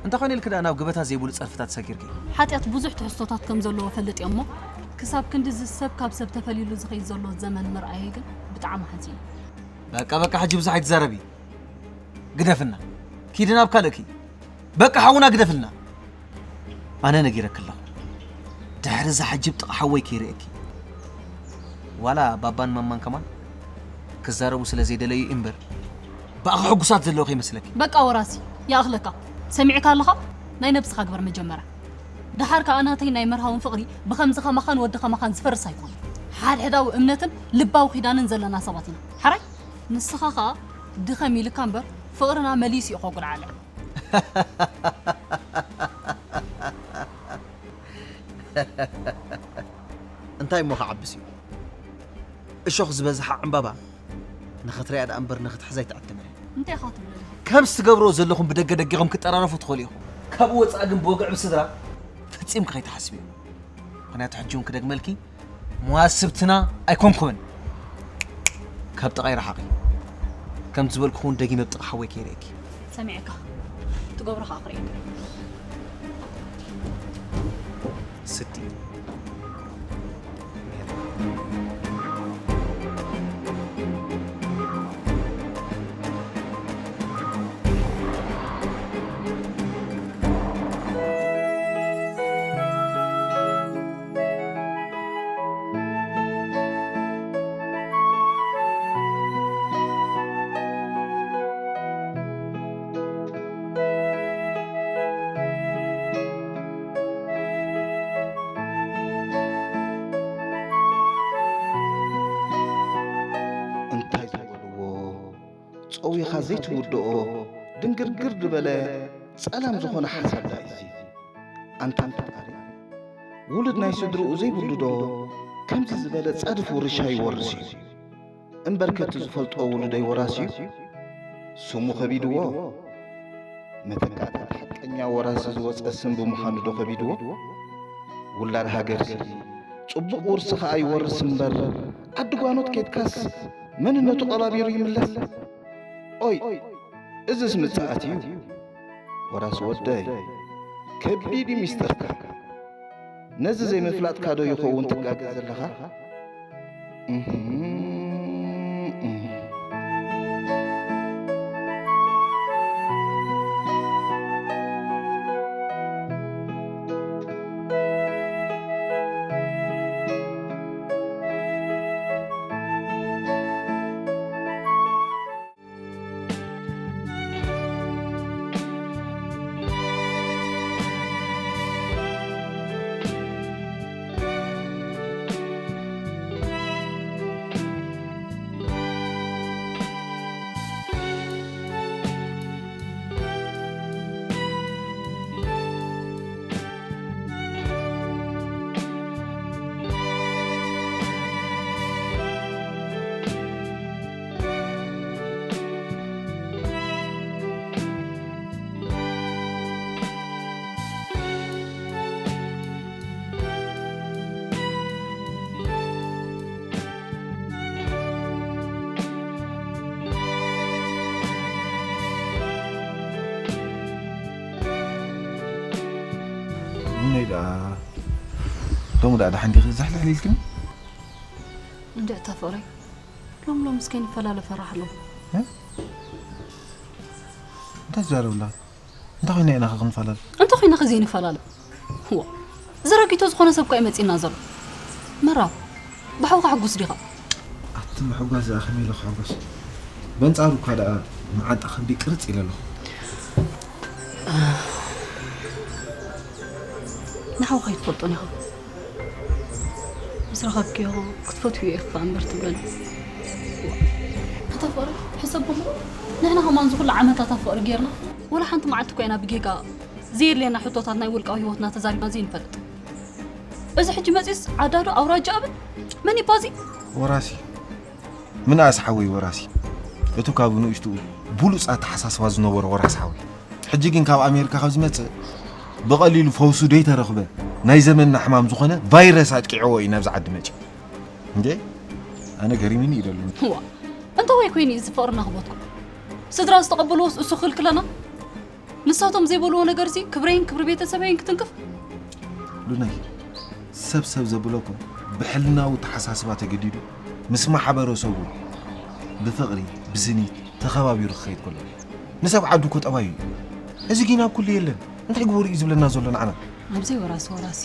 እንተኾነ ኢልኪ ደኣ ናብ ገበታ ዘይብሉ ጸርፍታት ሰጊርኪ። ሓጢኣት ብዙሕ ትሕዝቶታት ከም ዘለዎ ፈልጥ እየ እሞ፣ ክሳብ ክንድዚ ሰብ ካብ ሰብ ተፈሊሉ ዝኸይድ ዘሎ ዘመን ምርኣየይ ግን ብጣዕሚ ሓዚነ። በቃ በቃ፣ ሕጂ ብዙሕ ኣይትዛረቢ። ግደፍልና። ኪዲ ናብ ካልእኪ። በቃ ሓውና ግደፍልና። ኣነ ነጊረኪ ኣለኹ። ድሕሪ እዛ ሕጂ ብጥቓ ሓወይ ከይርእየኪ። ዋላ ባባን ማማን ከማን ክዛረቡ ስለ ዘይደለዩ እምበር፣ ብኣኺ ሕጉሳት ዘለዉ ከይመስለኪ። በቃ ወራሲ፣ ይኣኽለካ። ሰሚዕካ ኣለኻ? ናይ ነብስኻ ግበር መጀመርያ። ደሓር ከኣ ናተይ ናይ መርሃውን ፍቕሪ ብኸምዚ ከማኻን ወዲ ከማኻን ዝፈርስ ኣይኮነን። ሓድሕዳዊ እምነትን ልባዊ ኪዳንን ዘለና ሰባት ኢና። ሓራይ? ንስኻ ከኣ ድኸም ኢልካ እምበር ፍቕርና መሊሱ እዩ ከጉድዓለ። እንታይ እሞ ክዓብስ እዩ? እሾኽ ዝበዝሓ ዕምባባ ንኽትሪኣ ደኣ እምበር ንኽትሕዛ ኣይትዕድምን። እንታይ ኢኻ ትብለኒ? ከምዚ ትገብርዎ ዘለኹም ብደገ ደጊኹም ክትጠራረፉ ትኽእሉ ኢኹም። ካብኡ ወጻኢ ግን ብወግዒ ብስድራ ፈጺምኪ ከይትሓስብዮ። ምኽንያቱ ሕጂ እውን ክደግመልኪ መዋስብትና ኣይኮንኩምን። ካብ ጥቓይ ረሓቒ። ከም ዝበልኩ እውን ደጊመ ብጥቓ ሓወይ ከይርእየኪ። ሰሚዐካ። ትገብሮ ከዓ ክርእየካ። ስዲ። እንታይ ዝበልዎ ጸዊኻ ዘይትውድኦ ድንግርግር ዝበለ ጸላም ዝኾነ ሓሳብ ደኣ እዩ እዚ። ኣንታ ፈጣሪ፣ ውሉድ ናይ ስድርኡ ዘይብሉ ዶ ከምዚ ዝበለ ጻድፍ ውርሻ ይወርስ እዩ? እምበርከ እቲ ዝፈልጦ ውሉደይ ወራሲ እዩ። ስሙ ከቢድዎ። መተካእታ እቲ ሓቀኛ ወራሲ ዝወጸ ስም ብምዃኑ ዶ ከቢድዎ? ውላድ ሃገርሲ ጽቡቕ ውርሲ ኸኣ ይወርስ እምበር፣ ዓዲ ጓኖት ኬድካስ መንነቱ ቀባቢሩ ይምለስ? ኦይ፣ እዝስ ምጽኣት እዩ። ወራሲ ወደይ፣ ከቢድ እዩ ሚስጥርካ። ነዚ ዘይምፍላጥካ ዶ ይኸውን ትጋገ ዘለኻ? እህም፣ እህም። እነይ ደኣ ሎሚ ደኣ ደሓን ዲኺ? ዝሕልሕል ኢልክኒ? እንድዕታ ፍቕረይ፣ ሎም ሎም እስከ ንፈላለ ፈራሕ ኣለኹ። እንታይ ትዛረብ ኣለኻ? እንታይ ኮይና ኢና ኸ ክንፈላለ? እንታይ ኮይና ኸ ዘይንፈላለ? ዋ፣ ዘረጊቶ ዝኾነ ሰብ እኮ እዩ መጺእና ዘሎ። መራብ፣ ብሓውካ ሕጉስ ዲኻ? ኣቲ ምሕጓስ ደኣ ከመይ ኢለ ክሕጎስ? በንጻሩ እኳ ደኣ መዓንጣ ክንዲ ቅርጽ ኢለ ኣለኹ። ሓውካ ኣይትፈልጦን ኢኻ። ምስ ረኸብክዮ ክትፈትውዮ ኢኻ እምበር ትብለኒ። ኣታ ፍቕሪ፣ ሕሰብ እሞ ንሕና ከማን ዝኹሉ ዓመታት ኣብ ፍቕሪ ጌርና፣ ወላ ሓንቲ መዓልቲ እኮ ኢና ብጌጋ ዘየድልየና ሕቶታት ናይ ውልቃዊ ህይወትና ተዛሪብና ዘይንፈልጥ። እዚ ሕጂ መጺስ ዓዳዶ ኣውራጃ ኣብል መን ይባዚ? ወራሲ ምንኣስ ሓወይ ወራሲ፣ እቱ ካብ ንእሽትኡ ብሉፅ ኣተሓሳስባ ዝነበሮ ወራስ ሓወይ፣ ሕጂ ግን ካብ ኣሜሪካ ካብ ዝመፅእ ብቐሊሉ ፈውሱ ደይተረኽበ ናይ ዘመንና ሕማም ዝኾነ ቫይረስ ኣጥቂዕዎ እዩ ናብዚ ዓዲ መፂኡ። እንዴ ኣነ ገሪምኒ እዩ ደሎ። እዋ፣ እንተ ወይ ኮይኑ እዚ ፍቕርና ክቦትኩም ስድራ ዝተቐበልዎስ እሱ ክልክለና? ንሳቶም ዘይበልዎ ነገር እዚ ክብረይን ክብሪ ቤተሰበይን ክትንክፍ? ሉናይ፣ ሰብ ሰብ ዘብለኩም ብሕልናዊ ተሓሳስባ ተገዲዱ ምስ ማሕበረሰቡ ብፍቕሪ ብስኒት ተኸባቢሩ ክኸይድ ከሎ፣ ንሰብ ዓዱ እኮ ጠባዩ እዩ። እዚ ግን ኣብ ኩሉ የለን። እንታይ ግበሩ እዩ ዝብለና ዘሎ ንዓና? ኣብዘይ ወራሲ ወራሲ።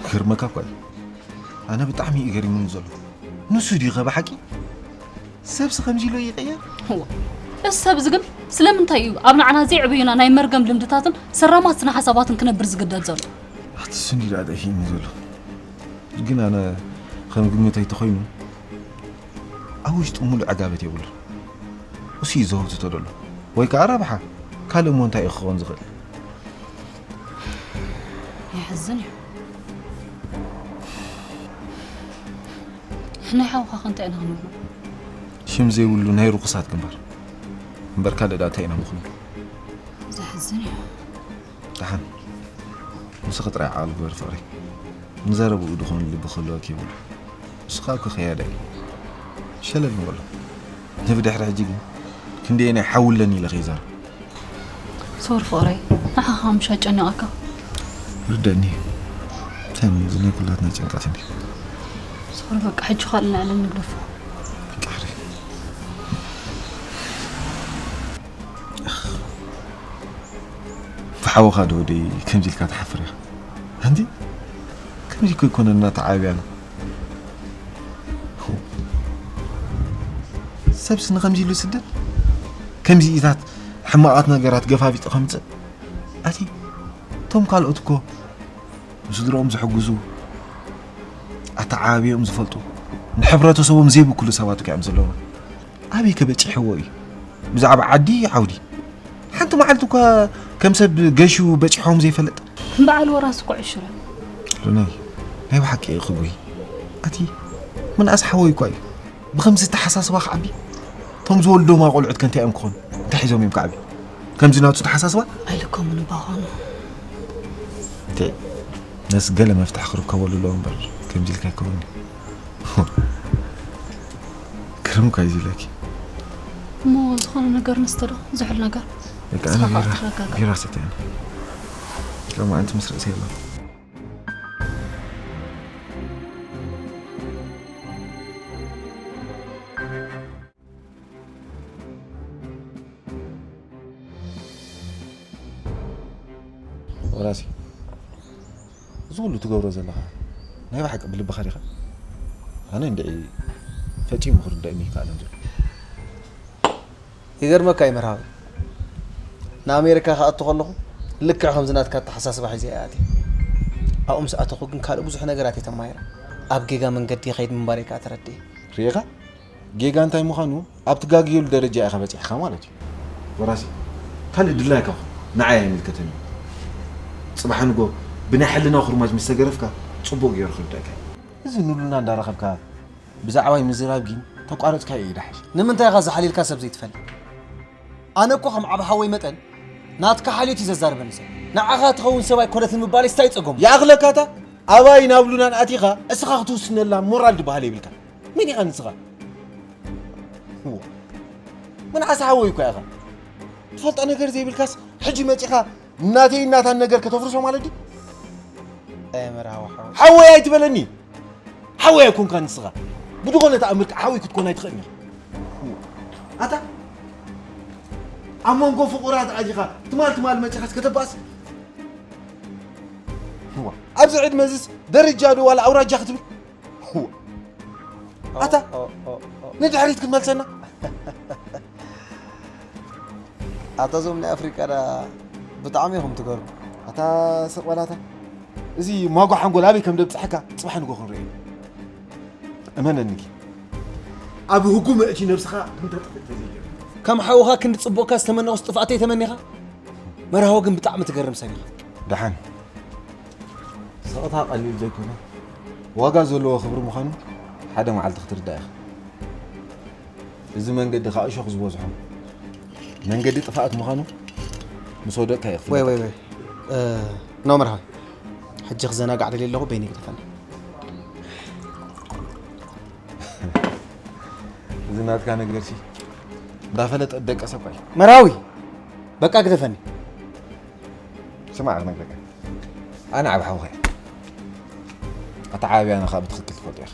ክገርመካ እኳ እዩ። ኣነ ብጣዕሚ እዩ ገሪሙኒ ዘሎ። ንሱ ድዩ ከ ብሓቂ? ሰብሲ ከምዚ ኢሉ ይቕየር? እዋ፣ እዚ ሰብ እዚ ግን ስለምንታይ እዩ ኣብ ንዓና ዘይዕበዩና ናይ መርገም ልምድታትን ሰራማት ስነ ሓሳባትን ክነብር ዝግደድ ዘሎ? ኣቲ ስንዲ ደኣ ጠፊእኒ ዘሎ። ግን ኣነ ከም ግምተይ ተኾይኑ ኣብ ውሽጡ ሙሉእ ዕጋበት የብሉን። እሱ እዩ ዘህውትቶ ዘሎ። ወይ ከዓ ረብሓ። ካልእ እሞ እንታይ እዩ ክኸውን ዝኽእል? የሕዝን እዩ። ናይ ሓውኻ ከ እንታይ ኢና ክንብሎ? ሽም ዘይብሉ ናይ ርኩሳት ግንባር እምበር ካልእ ዳ እንታይ ኢና ምኽንብሎ? ዘሕዝን እዩ። ደሓን ንስኺ ጥራይ ዓቕሊ ግበሪ ፍቕረይ። ንዘረብኡ ድኾን ልቢ ክህልወኪ የብሉ። ንስኻ እኮ ከያዳ እዩ። ሸለል ንበሎ። ንብድሕሪ ሕጂ ግን ክንደየናይ ሓዊ ኣለኒ ኢለ ከይዛረብ። ሶሪ ፍቕረይ፣ ንዓኻ ምሻ ጨኒቐካ። ርደኒ። ተሚ እዚ ናይ ኩላትና ጭንቀት እንዲ። ሶሪ በቃ ሕጂ ካልእ ንዕለም ንግደፎ። በቃ ሕሪ። ብሓውኻ ዶ ወደይ ከምዚ ኢልካ ትሓፍር ኢኻ? ኣንቲ ከምዚ እኮ ይኮነና ተዓብያና። ሰብስ ንኸምዚ ኢሉ ይስደድ? ከምዚ ኢታት ሕማቓት ነገራት ገፋፊጡ ከምጽእ ኣቲ እቶም ካልኦት እኮ ንስድርኦም ዝሕግዙ ኣተዓባቢኦም ዝፈልጡ ንሕብረተሰቦም ዘይብክሉ ሰባት እዮም ዘለዉ። ኣበይ ከበፂሕዎ እዩ? ብዛዕባ ዓዲ ዓውዲ ሓንቲ መዓልቲ እኳ ከም ሰብ ገሹ በፂሖም ዘይፈልጥ። በዓል ወራስ እኮ ዕሽረ። ሉናይ ናይ ብሓቂ ኢኺ ጉይ ኣቲ ምንኣስ ሓወይ እኳ እዩ። ብኸምዚ ተሓሳስባ ክዓቢ እቶም ዝወልዶማ ቆልዑት ከ እንታይ እዮም ክኾኑ? እንታይ ሒዞም እዮም ክዓቢ? ከምዚ ናቱ ተሓሳስባ ኣይልከሙን እባ ኾኑ። ነስ ገለ መፍትሒ ክርከበሉ ኣለዎ እምበር ከምዚ ኢልካ ኣይከውን። ግርም እኳ እዩ ዝብለኪ። እሞ ዝኾነ ነገር ንስተ ዶ ዝሑል ነገር? በቃ ኣነ ንስኻ ቢራ ትረጋጋእ። ቢራ ሰትየ። ሎማዓንቲ ምስ ርእሰይ ኣለኹ። ወራሲ እዚ ኩሉ ትገብሮ ዘለኻ ናይ ብሓቂ ብልብኻ ዲኻ? ኣነ እንድዒ ፈጺሙ ክርደእኒ ይከኣለን ዘሎ። ይገርመካ እዩ መርሃዊ፣ ንኣሜሪካ ክኣቱ ከለኹ ልክዕ ከምዚ ናትካ ኣተሓሳስባ ሒዘ እየ ኣትየ። ኣብኡ ምስ ኣተኹ ግን ካልእ ብዙሕ ነገራት እየ ተማሂረ። ኣብ ጌጋ መንገዲ ይኸይድ ምንባረይ ከኣ ተረዲኤ። ርኢኻ? ጌጋ እንታይ ምዃኑ ኣብ ትጋገየሉ ደረጃ ኢኻ በጺሕካ ማለት እዩ። ወራሲ ካልእ ድላይካ ኹን፣ ንዓይ ኣይምልከተን እዩ። ጽባሕ ንጎ ብናይ ሕልና ኩርማጅ ምስ ተገረፍካ ጽቡቕ ገይሩ ክርደእካ እዩ። እዚ ንሉና እንዳረኸብካ ብዛዕባይ ምዝራብ ግን ተቋረጽካዮ እዩ ደሓሽ። ንምንታይ ኢኻ ዝሓልየልካ ሰብ ዘይትፈልጥ? ኣነ እኮ ከም ዓቢ ሓወይ መጠን ናትካ ሓልዮት እዩ ዘዛርበኒ ዘሎ። ንዓኻ ትኸውን ሰብ ኣይኮነትን ምባለይ ስታይ ጸገሙ? ይኣኽለካ እታ ኣባይ ናብ ሉናን ኣቲኻ እስኻ ክትውስነላ ሞራል ዝበሃል የብልካ። መን ኢኻ ንስኻ? እዎ። ምንዓስ ሓወይ እኳ ኢኻ። ትፈልጦ ነገር ዘይብልካስ ሕጂ መጺኻ ናተይ ናታን ነገር ከተፍርሶ ማለት ድዩ? ኣየ መርሃዊ ሓወይ። ሓወይ ኣይትበለኒ። ሓወይ ኣይኮንካን ንስኻ። ብድኾነ ተኣምር ከዓ ሓወይ ክትኮን ኣይትኽእልን ኢኻ። ኣታ ኣብ መንጎ ፍቑራት ኣቲኻ ትማል ትማል መጺኻስ ከተባእስ? እዋ፣ ኣብዚ ዕድመ እዚስ ደረጃ ዶ ዋላ ኣውራጃ ክትብል? እዋ። ኣታ ኦ፣ ኦ፣ ኦ፣ ኦ። ንድሕሪት ክትመልሰና? ኣታ እዞም ናይ ኣፍሪቃ ዳ ብጣዕሚ ኢኹም ትገርሙ። ኣታ ስቕ በላታ። እዚ ሟጓ ሓንጎል ኣበይ ከም ደብጽሐካ ጽባሕ ንጎ ክንርኢ። እመነኒ ኪ። ኣብ ህጉም እቲ ነብስኻ ክንተጥፍእ ተዘይገር። ከም ሓውኻ ክንዲ ጽቡቕካ ዝተመነኹስ ጥፍኣተይ ተመኒኻ? መርሃዊ ግን ብጣዕሚ ትገርም ሰብ ኢኻ። ደሓን። ስቕታ ቀሊል ዘይኮነ፣ ዋጋ ዘለዎ ክብሪ ምዃኑ ሓደ መዓልቲ ክትርዳእ ኢኻ። እዚ መንገዲ ከዓ እሾኽ ዝበዝሖ መንገዲ ጥፍኣት ምዃኑ ምስ ወደቕካ እዩ ወይ፣ ወይ፣ ክፍለጠካ። ወይ። እ፣ ኖ መርሃዊ። ሕጂ ክዘናጋዕ ደልየ ኣለኹ፣ በይነይ ግደፈኒ። እዚ ናትካ ነገርሲ እንዳፈለጠ ደቀ ሰብ እዩ። መርሃዊ፣ በቃ ግደፈኒ። ስማዕ ክነግረካ። ኣነ ዓብ ሓውኻ እየ። ኣተዓባብያና ከዓ ብትኽክል ትፈልጦ ኢኻ።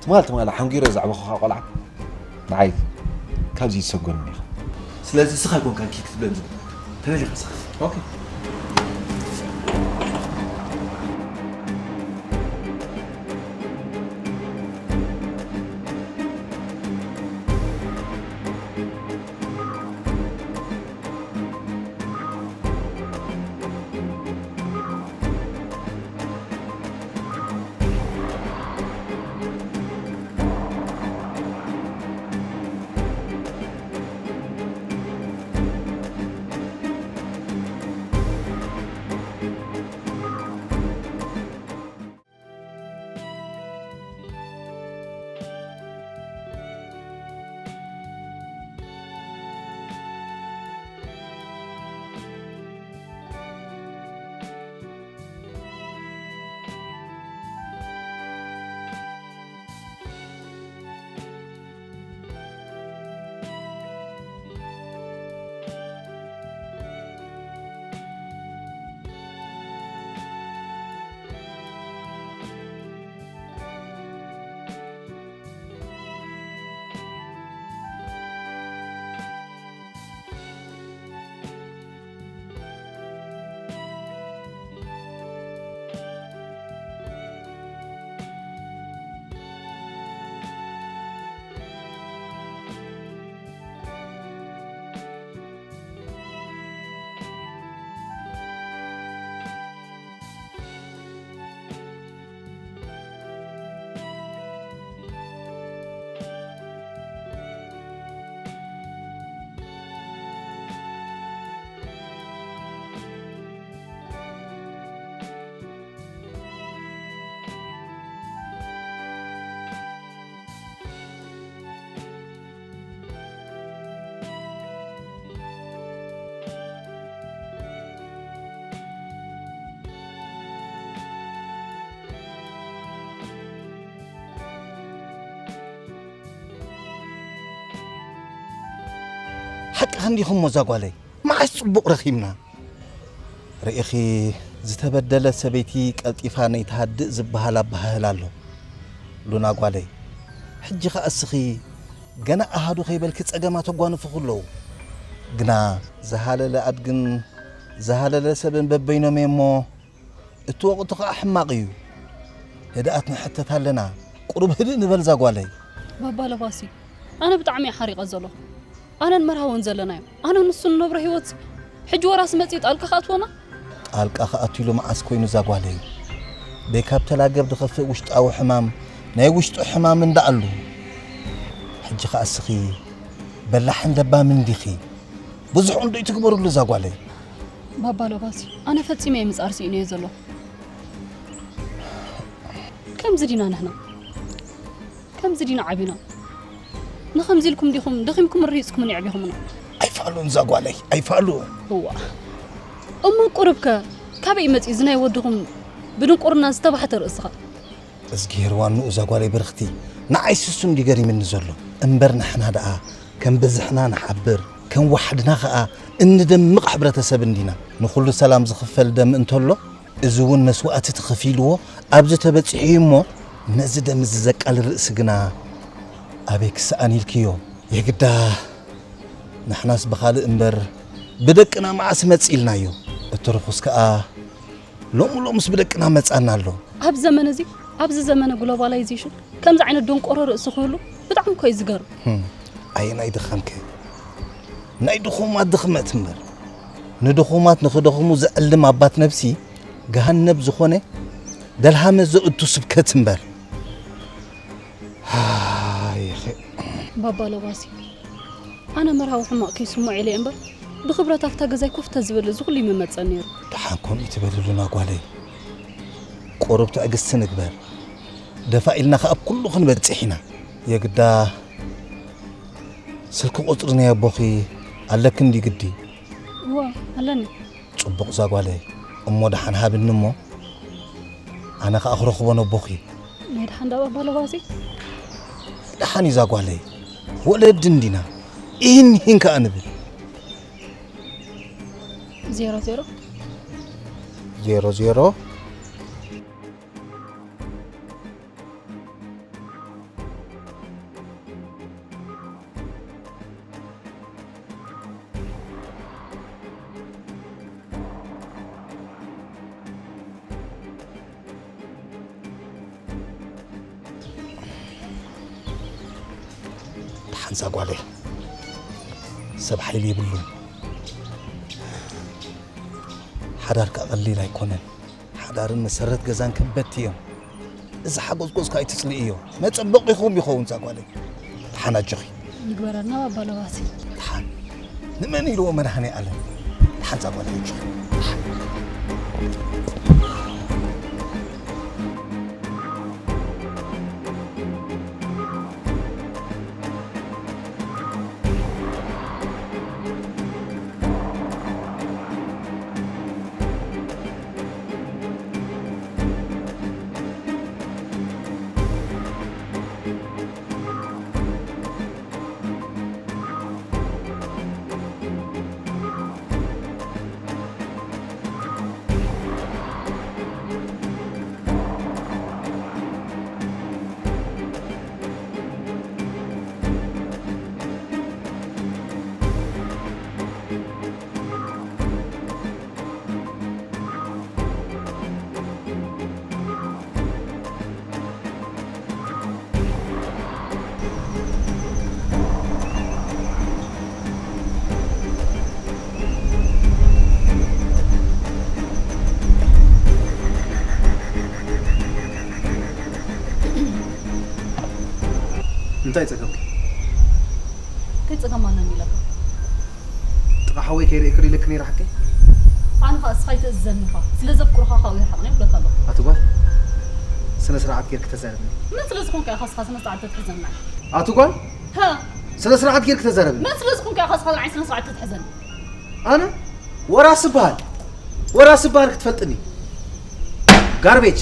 ትማል ትማል ሓንጊረ ዘዕበኹኻ ቆልዓ ንዓይ ካብዚ ይሰጎን ኢኻ። ስለዚ እስኻ ኣይኮንካን ኪድ ክትብለን ዝግባእ። ተበሊኻ እስኻ። ኦኬ። ሓቅኻ እንዲኹም እሞ እዛ ጓለይ፣ መዓስ ጽቡቕ ረኺብና? ርኢኺ፣ ዝተበደለት ሰበይቲ ቀልጢፋ ነይትሃድእ ዝበሃል ኣበሃህላ ኣሎ። ሉና ጓለይ፣ ሕጂ ኸኣ እስኺ ገና ኣሃዱ ከይበልኪ ጸገማት ኣጓንፉኺ ኣለዉ። ግና ዝሃለለ ኣድግን ዝሃለለ ሰብን በበይኖም እየ እሞ፣ እቲ ወቕቲ ኸኣ ሕማቕ እዩ። ህድኣት ንሕተት ኣለና። ቁሩብ ህድእ ንበል እዛ ጓለይ። ባባ ለባሲ፣ ኣነ ብጣዕሚ እየ ሓሪቐ ዘለኹ። ኣነን መርሃውን ዘለናዮ። ኣነ ንሱ ንነብሮ ህይወት ሕጂ ወራስ መጺኡ ጣልቃ ክኣትወና? ጣልቃ ክኣቱ ኢሉ መዓስ ኮይኑ እዛ ጓለይ? ደይ ካብ ተላገብ ዝኸፍእ ውሽጣዊ ሕማም፣ ናይ ውሽጡ ሕማም እንዳኣሉ። ሕጂ ኸኣ እስኺ በላሕን ለባምን ዲኺ? ብዙሕ እንዶ ይትግበርሉ እዛ ጓለይ። ባባ ለባሲ፣ ኣነ ፈጺመ እየ ምጻር ስኢነ እየ ዘለኹ። ከምዚ ዲና ንሕና? ከምዚ ዲና ዓቢና? ንኸምዚ ኢልኩም ዲኹም ደኺምኩም ርሂጽኩምን የዕቢኹምና? ኣይፋሉን እዛ ጓለይ፣ ኣይፋሉን። እዋ። እሞ ቁሩብከ ካበይ መጺኡ እዚ ናይ ወድኹም ብድንቁርና ዝተባሕተ ርእስኻ? እዝግሄር ዋንኡ እዛ ጓለይ ብርኽቲ፣ ንዓይስ እሱ እንዲ ገሪምኒ ዘሎ። እምበር ንሕና ደኣ ከም ብዝሕና ንሓብር፣ ከም ዋሕድና ኸኣ እንደምቕ ሕብረተሰብ እንዲና። ንኹሉ ሰላም ዝኽፈል ደም እንተሎ፣ እዚ እውን መስዋእቲ ተኸፊልዎ ኣብዚ ተበጺሑ እዩ እሞ፣ ነዚ ደም እዚ ዘቃልል ርእሲ ግና ኣበይ ክሰኣን ኢልክዮ? የግዳ ንሕናስ ብኻልእ እምበር ብደቅና መዓስ መጽእ ኢልናዮ። እቲ ርኹስ ከኣ ሎሚ ሎምስ ብደቅና መጻና ኣሎ። ኣብ ዘመን እዚ፣ ኣብዚ ዘመነ ግሎባላይዜሽን ከምዚ ዓይነት ደንቆሮ ርእሲ ክህሉ ብጣዕሚ እኮ እዩ ዝገርም። ህም፣ ኣየናይ ድኻምከ? ናይ ድኹማት ድኽመት እምበር። ንድኹማት ንኽደኽሙ ዝዕልም ኣባት ነብሲ ገሃነብ ዝኾነ ደልሃመ ዘእቱ ስብከት እምበር። ኣይኸ ባባ ለባሲ፣ ኣነ መርሃዊ ሕማቕ ከይስምዖ ኢለ እምበር፣ ብኽብረት ኣብታ ገዛይ ኮፍ ተዝብል እዚ ኩሉ ይምመጸኒ ነይሩ። ደሓን ከምኡ ትበልሉና ጓለይ። ቁሩብ ትዕግስቲ ንግበር። ደፋ ኢልና ከኣ ኣብ ኩሉ ክንበጽሕ ኢና። የግዳ ስልኪ ቁጽሪ ናይ ኣቦኺ ኣለኪ እንዲ ግዲ? እወ፣ ኣለኒ። ጽቡቕ እዛ ጓለይ። እሞ ደሓን ሃብኒ እሞ ኣነ ከኣ ክረኽቦ ነቦኺ። ናይ ደሓን ዳባ ባለባሲ? ደሓን እዛ ጓለይ። ወለዲ እንዲና። ኢሂን ኢሂን ከኣ ንብል። ዜሮ ዜሮ። ዜሮ ዜሮ። ደሓን እዛ ጓለይ ሰብ ሓይሊ የብሉን። ሓዳርካ ቀሊል ኣይኮነን። ሓዳርን መሰረት ገዛን ከበድቲ እዮም። እዚ ሓጎዝጎዝካ ኣይትጽልእዮ። መጸበቒኹም ይኸውን እዛ ጓለይ። ደሓን ኣጆኺ። ይግበረልና ባባ ለባሲ። ደሓን ንመን ኢልዎ መድሃኔ ኣለም። ደሓን እዛ ጓለይ ኣጆኺ። ደሓን። እንታይ ጸገምኪ? እንታይ ጸገም ኣለኒ ኢለካ? ጥቓ ሓወይ ከይርኢ ክር ኢለክ ነይረ ሓቀይ? ኣነ ኸኣ እስኻ ኣይትእዝዘኒ ኢኻ። ስለ ዘፍቅሩኻ ካብኡ ይርሓቕ ነይ ይብለካ ኣለኹ። ኣቲ ጓል፣ ስነ ስርዓት ጌርክ ተዛረብኒ። መን ስለ ዝኾንካ ኢኻ እስኻ ስነ ስርዓት ተትሕዘኒ ንዓይ? ኣቲ ጓል፣ ሃ! ስነ ስርዓት ጌርክ ተዛረብኒ። መን ስለ ዝኾንካ ኢኻ እስኻ ንዓይ ስነ ስርዓት ተትሕዘኒ? ኣነ ወራስ እበሃል። ወራስ እበሃል ክትፈልጥኒ። ጋርቤጅ።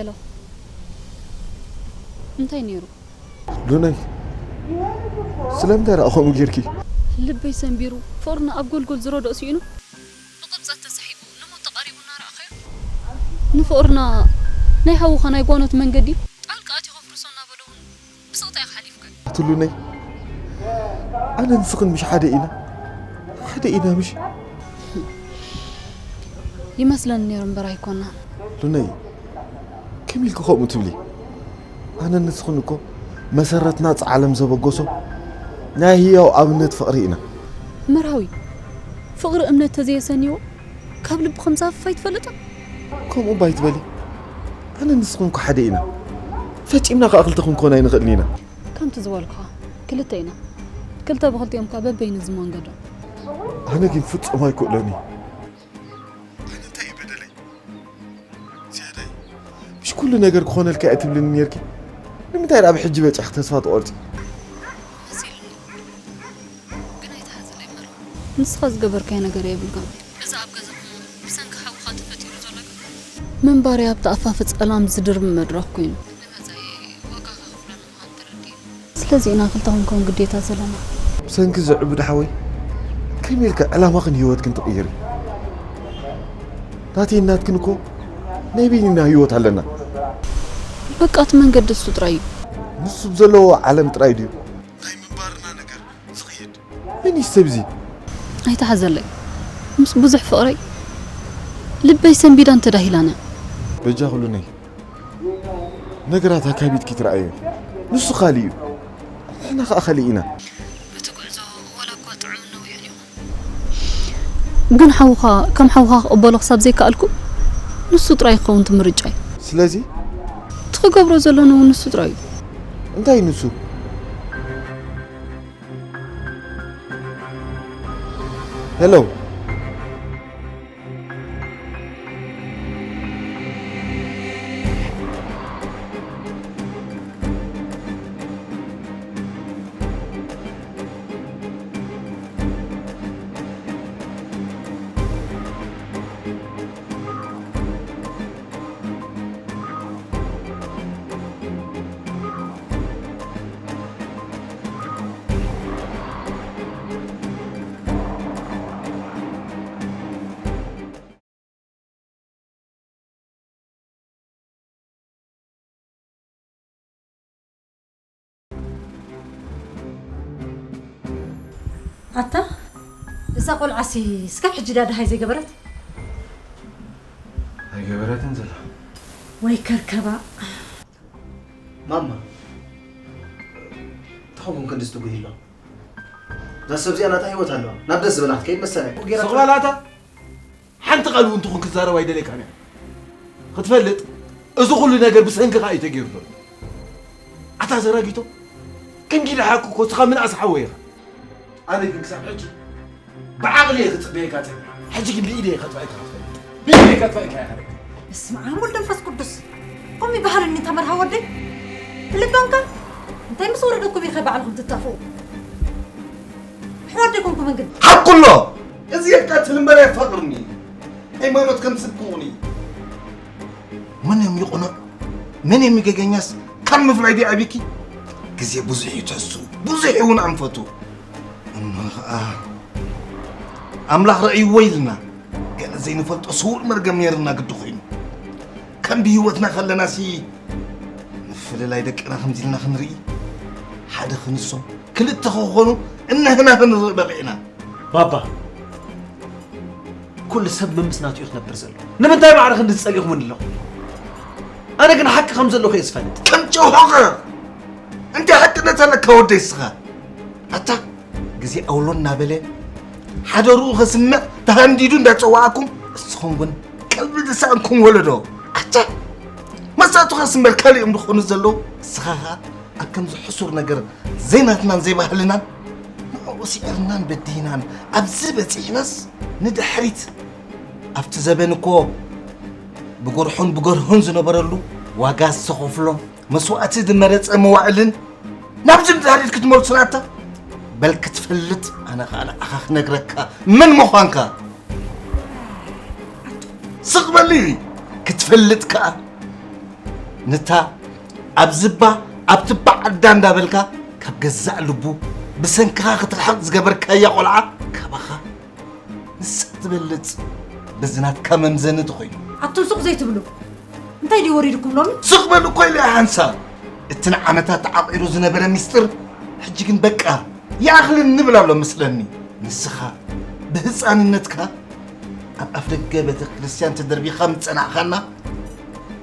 ሄሎ፣ እንታይ ነይሩ? ሉናይ፣ ስለምንታይ ደኣ ከምኡ ጌርኪ? ልበይ ሰንቢሩ፣ ፍቕርና ኣብ ጎልጎል ዝረድኦ ስኢኑ፣ ብቕብጸት ተሳሒቡ ንሞት ተቓሪቡ እናረኣኻዮ፣ ንፍቕርና ናይ ሓውኻ ናይ ጓኖት መንገዲ ጣልቃ ኣትዩ ከፍርሶ እናበለ እውን ብስቕታ ኢኻ ሓሊፍካዮ። ኣቲ ሉናይ፣ ኣነ ንስኽን ምሽ ሓደ ኢና፣ ሓደ ኢና ምሽ? ይመስለኒ ነይሩ እምበር ኣይኮናን። ሉናይ፣ ከመይ ኢልኪ ከምኡ ትብሊ? ኣነ ንስኽን እኮ መሰረትና ጻዕለም ዘበገሶ ናይ ህያው ኣብነት ፍቕሪ ኢና። መርሃዊ፣ ፍቕሪ እምነት ተዘየሰንይዎ ካብ ልቢ ከም ዝሃፍፍ ኣይትፈልጥን? ከምኡ እባ ኣይትበሊ። ኣነ ንስኽን እኮ ሓደ ኢና። ፈጺምና ከኣ ክልተ ክንኮን ኣይንኽእልን ኢና። ከምቲ ዝበልኩኻ ክልተ ኢና። ክልተ ብኽልቲኦም ከኣ በበይኑ ዝመንገዶም። ኣነ ግን ፍጹም ኣይክእሎን እዩ። ኣነ እንታይ እዩ በደለይ? ዝያዳይ፣ ምሽ ኩሉ ነገር ክኾነልካ እየ ትብልኒ ኔርኪ። ንምንታይ ደኣ ብሕጂ በጺሕኪ ተስፋ ትቖርጺ? መሲሉኒ። ግን ኣይትሓዝለይ መርሃዊ። ንስኻ ዝገበርካዮ ነገር የብልካን። እዚ ኣብ ገዛኹም ብሰንኪ ሓውኻ ተፈጢሩ ዘሎ ግርግር፣ ምንባረይ ኣብቲ ኣፋፊ ጸላም ዝድርቢ መድረኽ ኮይኑ፣ ንመጻኢ ዋጋ ከኽፍለኒ ምዃኑ ተረዲእኒ። ስለዚ ኢና ክልተ ክንከውን ግዴታ ዘለና። ብሰንኪ እዚ ዕቡድ ሓወይ ከመይ ኢልካ ዕላማኽን ህይወትክን ትቕይሪ? ናተይን ናትክን እኮ ናይ በይንና ህይወት ኣለና። በቃ እቲ መንገዲ እሱ ጥራይ እዩ። ንሱ ብዘለዎ ዓለም ጥራይ ድዩ ናይ ምንባርና ነገር ዝኸይድ? መን እዩ ሰብ እዚ? ኣይትሓዘለይ። ምስ ብዙሕ ፍቕረይ ልበይ ሰንቢዳን ተዳሂላን እያ። በጃኺ ሉናይ፣ ነገራት ኣካቢድኪ ትረኣዮ። ንሱ ካልእ እዩ፣ ንሕና ከኣ ካልእ ኢና። እቲ ጉዕዞ ዋላ እኳ ጥዑምን ነዊሕን ይኹን፣ ግን ሓውኻ ከም ሓውኻ ክቕበሎ ክሳብ ዘይከኣልኩ፣ ንሱ ጥራይ ክኸውን እቲ ምርጫይ። ስለዚ እቲ ክገብሮ ዘለኒ እውን ንሱ ጥራይ እዩ። እንታይ ንሱ? ሄሎ። ኣታ እዛ ቆልዓሲ እስካብ ሕጂ ዳ ደሃይ ዘይገበረት? ኣይገበረትን ዘላ። ወይ ከርከባ። ማማ እንታይ ኾንኩም ክንድዚ ትጉሂ ኣሎ? እዛ ሰብ እዚኣ ናታ ህይወት ኣለዋ። ናብ ደስ ዝበላ ክትከይድ መሰለይ። ስቕ በል ኣታ። ሓንቲ ቃል እውን ትኹን ክትዛረብ ኣይደልየካን እያ። ክትፈልጥ፣ እዚ ኩሉ ነገር ብሰንክኻ እዩ ተገይሩ ዘሎ። ኣታ ዘራጊቶ፣ ከንጊዲ ሓቂ እኮ እስኻ ምንኣስ ሓወይ ኢኻ። ኣነ ግን ክሳብ ሕጂ ብዓቕሊ እየ ክጽበየካ ጸኒሐ። ሕጂ ግን ብኢደይ ከጥፍኣካ እየ ክትፈልጥ። ብኢደይ ከጥፍኣካ እየ። በስመ ኣብ ወልድ መንፈስ ቅዱስ። ከምኡ ይበሃል እንዲ ተመርሃ ወደይ? ብልባምካ? እንታይ ምስ ወረደኩም ኢኸ ባዕልኹም ትጠፍኡ? ኣሕዋት ዶ ኣይኮንኩምን ግን? ሓቁ ኣሎ። እዚ የቃትል እምበር ኣየፋቕርን እዩ። ሃይማኖት ከም ስብ ክውን እዩ። መን እዮም ይቕኑዕ መን እዮም ይገገኛስ ካብ ምፍላይ ድዩ ኣቢኪ? ግዜ ብዙሕ እዩ ተሱ፣ ብዙሕ እውን ኣንፈቱ። እሞ ኸኣ ኣምላኽ ረእይዎ ኢልና ገለ ዘይንፈልጦ ስዉር መርገም ነይርና ግዲ ኮይኑ። ከም ብህይወትና ከለናሲ ምፍልላይ ደቅና ከምዚ ኢልና ክንርኢ፣ ሓደ ክንሶም ክልተ ክኾኑ እነህና ክንርኢ በቒዕና። ባባ፣ ኩሉ ሰብ መምስ ናቱ እዩ ክነብር ዘሎ። ንምንታይ ማዕረ ክንዲ ዝጸሊእኹምኒ ኣለኹም? ኣነ ግን ሓቂ ከም ዘለኹ እየ ዝፈልጥ። ከም ጨውሖኸ እንታይ ሓቅነት ኣለካ ወደይ እስኻ? ኣታ ግዜ ኣውሎ እናበለ ሓደርኡ ከስምዕ ተሃንዲዱ እንዳጸዋዓኩም፣ እስኹም ግን ቀልቢ ዝሰኣንኩም ወለዶ። ኣታ መሳቱኻስ እምበር ካልእ እዮም ዝኾኑ ዘለዉ። እስኻ ኸኣ ኣብ ከምዚ ሕሱር ነገር ዘይናትናን ዘይባህልናን ንዕኡ ስዒርናን በዲህናን ኣብዚ በጺሕናስ ንድሕሪት ኣብቲ ዘበን እኮ ብጎርሖን ብገርሆን ዝነበረሉ ዋጋ ዝተኸፍሎ መስዋእቲ ዝመረጸ መዋእልን ናብዚ ንድሕሪት ክትመልሱና ኣታ በል ክትፈልጥ ኣነ ኸኣ ንዓኻ ክነግረካ መን ምዃንካ። ስቕ በሊ ክትፈልጥ ከኣ ንታ ኣብ ዝባ ኣብ ትባ ዓዳ እንዳበልካ ካብ ገዛእ ልቡ ብሰንክኻ ክትርሕቕ ዝገበርካያ ቆልዓ ካባኻ ንሳ ትበልጽ። በዚ ናትካ መምዘኒ ተኾይኑ። ኣቱም ሱቕ ዘይትብሉ። እንታይ ድዩ ወሪድኩም ሎሚ? ስቕ በሉ እኮ ኢለ እየ ሓንሳብ። እቲ ንዓመታት ተዓቒሩ ዝነበረ ሚስጥር ሕጂ ግን በቃ ይኣኽልን ንብል ኣሎ መስለኒ። ንስኻ ብህፃንነትካ ኣብ ኣፍደገ ቤተ ክርስቲያን ተደርቢኻ ምጸናዕኻና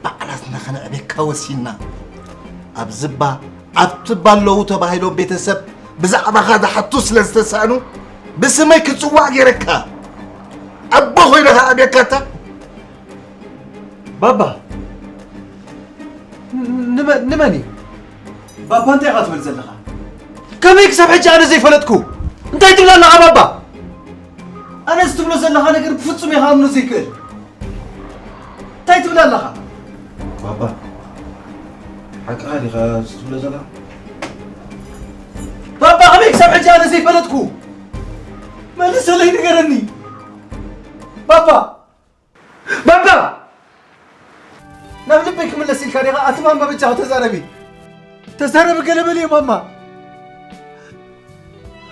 ባዕላትና ከነዕቤካ ወሲና። ኣብ ዝባ ኣብ ትባ ኣለዉ ተባሂሎም ቤተሰብ ብዛዕባኻ ዝሓቱ ስለ ዝተሳእኑ ብስመይ ክጽዋዕ ገይረካ። ኣቦ ኮይነ ከኣ ቤካታ። ባባ፣ ንመ-፣ ንመን እዩ? ባባ እንታይ ኢኻ ትብል ዘለኻ? ከመይ ክሳብ ሕጂ ኣነ ዘይፈለጥኩ? እንታይ ትብል ኣለኻ ባባ? ኣነ እዚ ትብሎ ዘለኻ ነገር ብፍጹም እየ ክኣምኖ ዘይክእል። እንታይ ትብል ኣለኻ? ባባ፣ ሓቅኻ ዲኻ እዚ ትብሎ ዘለኻ? ባባ፣ ከመይ ክሳብ ሕጂ ኣነ ዘይፈለጥኩ? መልሰለይ፣ ንገረኒ። ባባ! ባባ! ናብ ልበይ ክምለስ ኢልካ ዲኻ? ኣቲ ማማ በጃኻ ተዛረቢ። ተዛረቢ፣ ገለ በልዮ ማማ።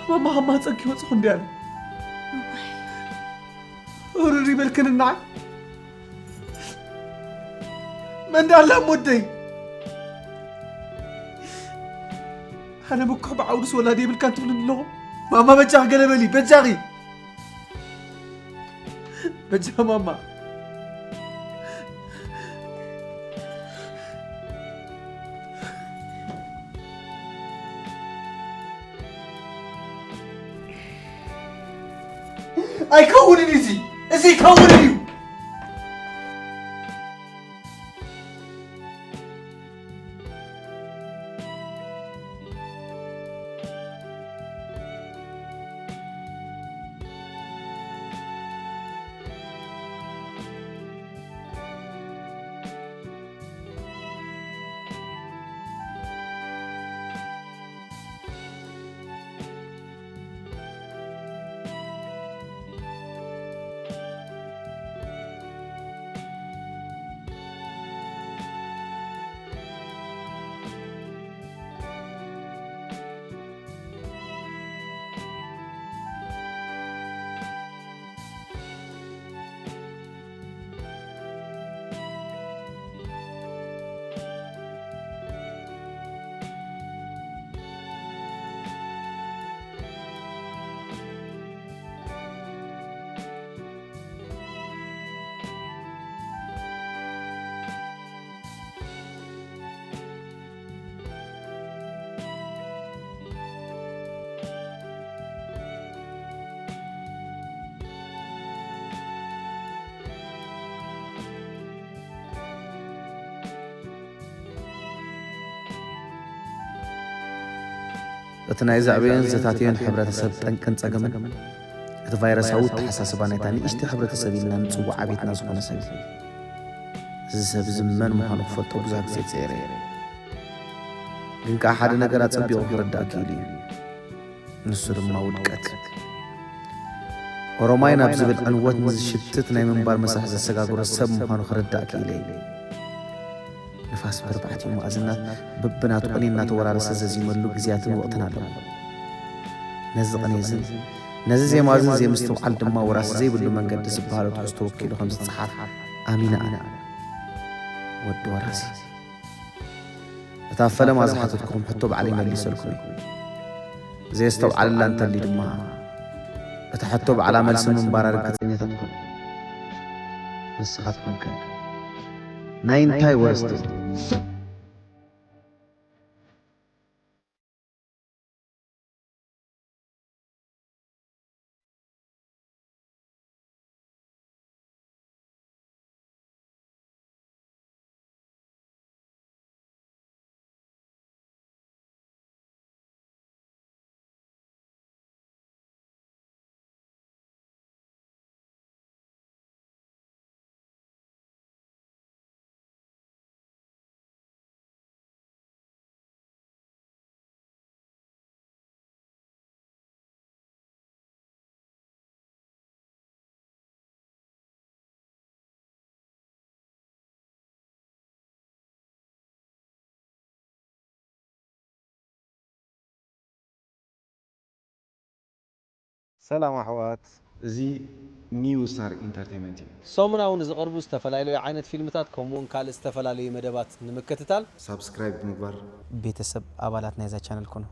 ማማ፣ ካብ ማህፀንኪ ወፅኹ እንዲ ኣነ። እርር ይበልክን እናዓይ። መን ዳላ እሞ ወደይ? ኣነ ምኩሕ ብዓውድስ ወላዲ የብልካን ትብልኒ ኣለኹም። ማማ በጃኺ ገለ በሊ፣ በጃኺ። በጃ ማማ። ኣይከውንን እዩ እዚ። እዚ ኣይከውንን እዩ። እቲ ናይ ዘዕበዮን ዘታተዮን ሕብረተሰብ ጠንቅን ጸገምን፣ እቲ ቫይረሳዊ ኣተሓሳስባ ናይታ ንእሽተይ ሕብረተሰብ ኢልና ንጽውዓ ቤትና ዝኾነ ሰብ እዩ። እዚ ሰብ እዚ መን ምዃኑ ክፈልጦ ብዙሕ ግዜ ጸይረ እየ። ግን ከኣ ሓደ ነገር ኣጸቢቑ ክርዳእ ክኢሉ እዩ። ንሱ ድማ ውድቀት። ኦሮማይ ናብ ዝብል ዕንወት ንዝሽትት ናይ ምንባር መስርሕ ዘሰጋግሮ ሰብ ምዃኑ ክርዳእ ክኢለ እየ። ንፋስ ብርባዕቲኡ መኣዝናት በብናቱ ቅኔ እናተወራረሰ ዘዚመሉ ግዜያትን ወቕትን ኣለዎ። ነዚ ቅኔ እዝን ነዚ ዜማ እዝን ዘይምስትውዓል ድማ ወራሲ ዘይብሉ መንገዲ ዝበሃሎ ትሕዝቶ ወኪሉ ከም ዝጸሓፍ ኣሚነ ኣነ። ወዲ ወራሲ። እታ ፈለማ ዝሓተትኩኹም ሕቶ ባዕለይ መሊሰልኩም እየ። ዘየስተውዓለላ እንተልዩ ድማ፣ እታ ሕቶ ባዕላ መልሲ ምንባራ ርግጸኛታት ኩኑ። ንስኻትኩም ከ ናይ እንታይ ወረስቲ ኢኹም? ሰላም ኣሕዋት፣ እዚ ኒው ስታር ኢንተርቴንመንት እዩ። ሰሙናዊ ንዝቐርቡ ዝተፈላለዩ ዓይነት ፊልምታት ከምኡውን ካልእ ዝተፈላለዩ መደባት ንምክትታል ሳብስክራይብ ብምግባር ቤተሰብ ኣባላት ናይዛ ቻነል ኩኑ።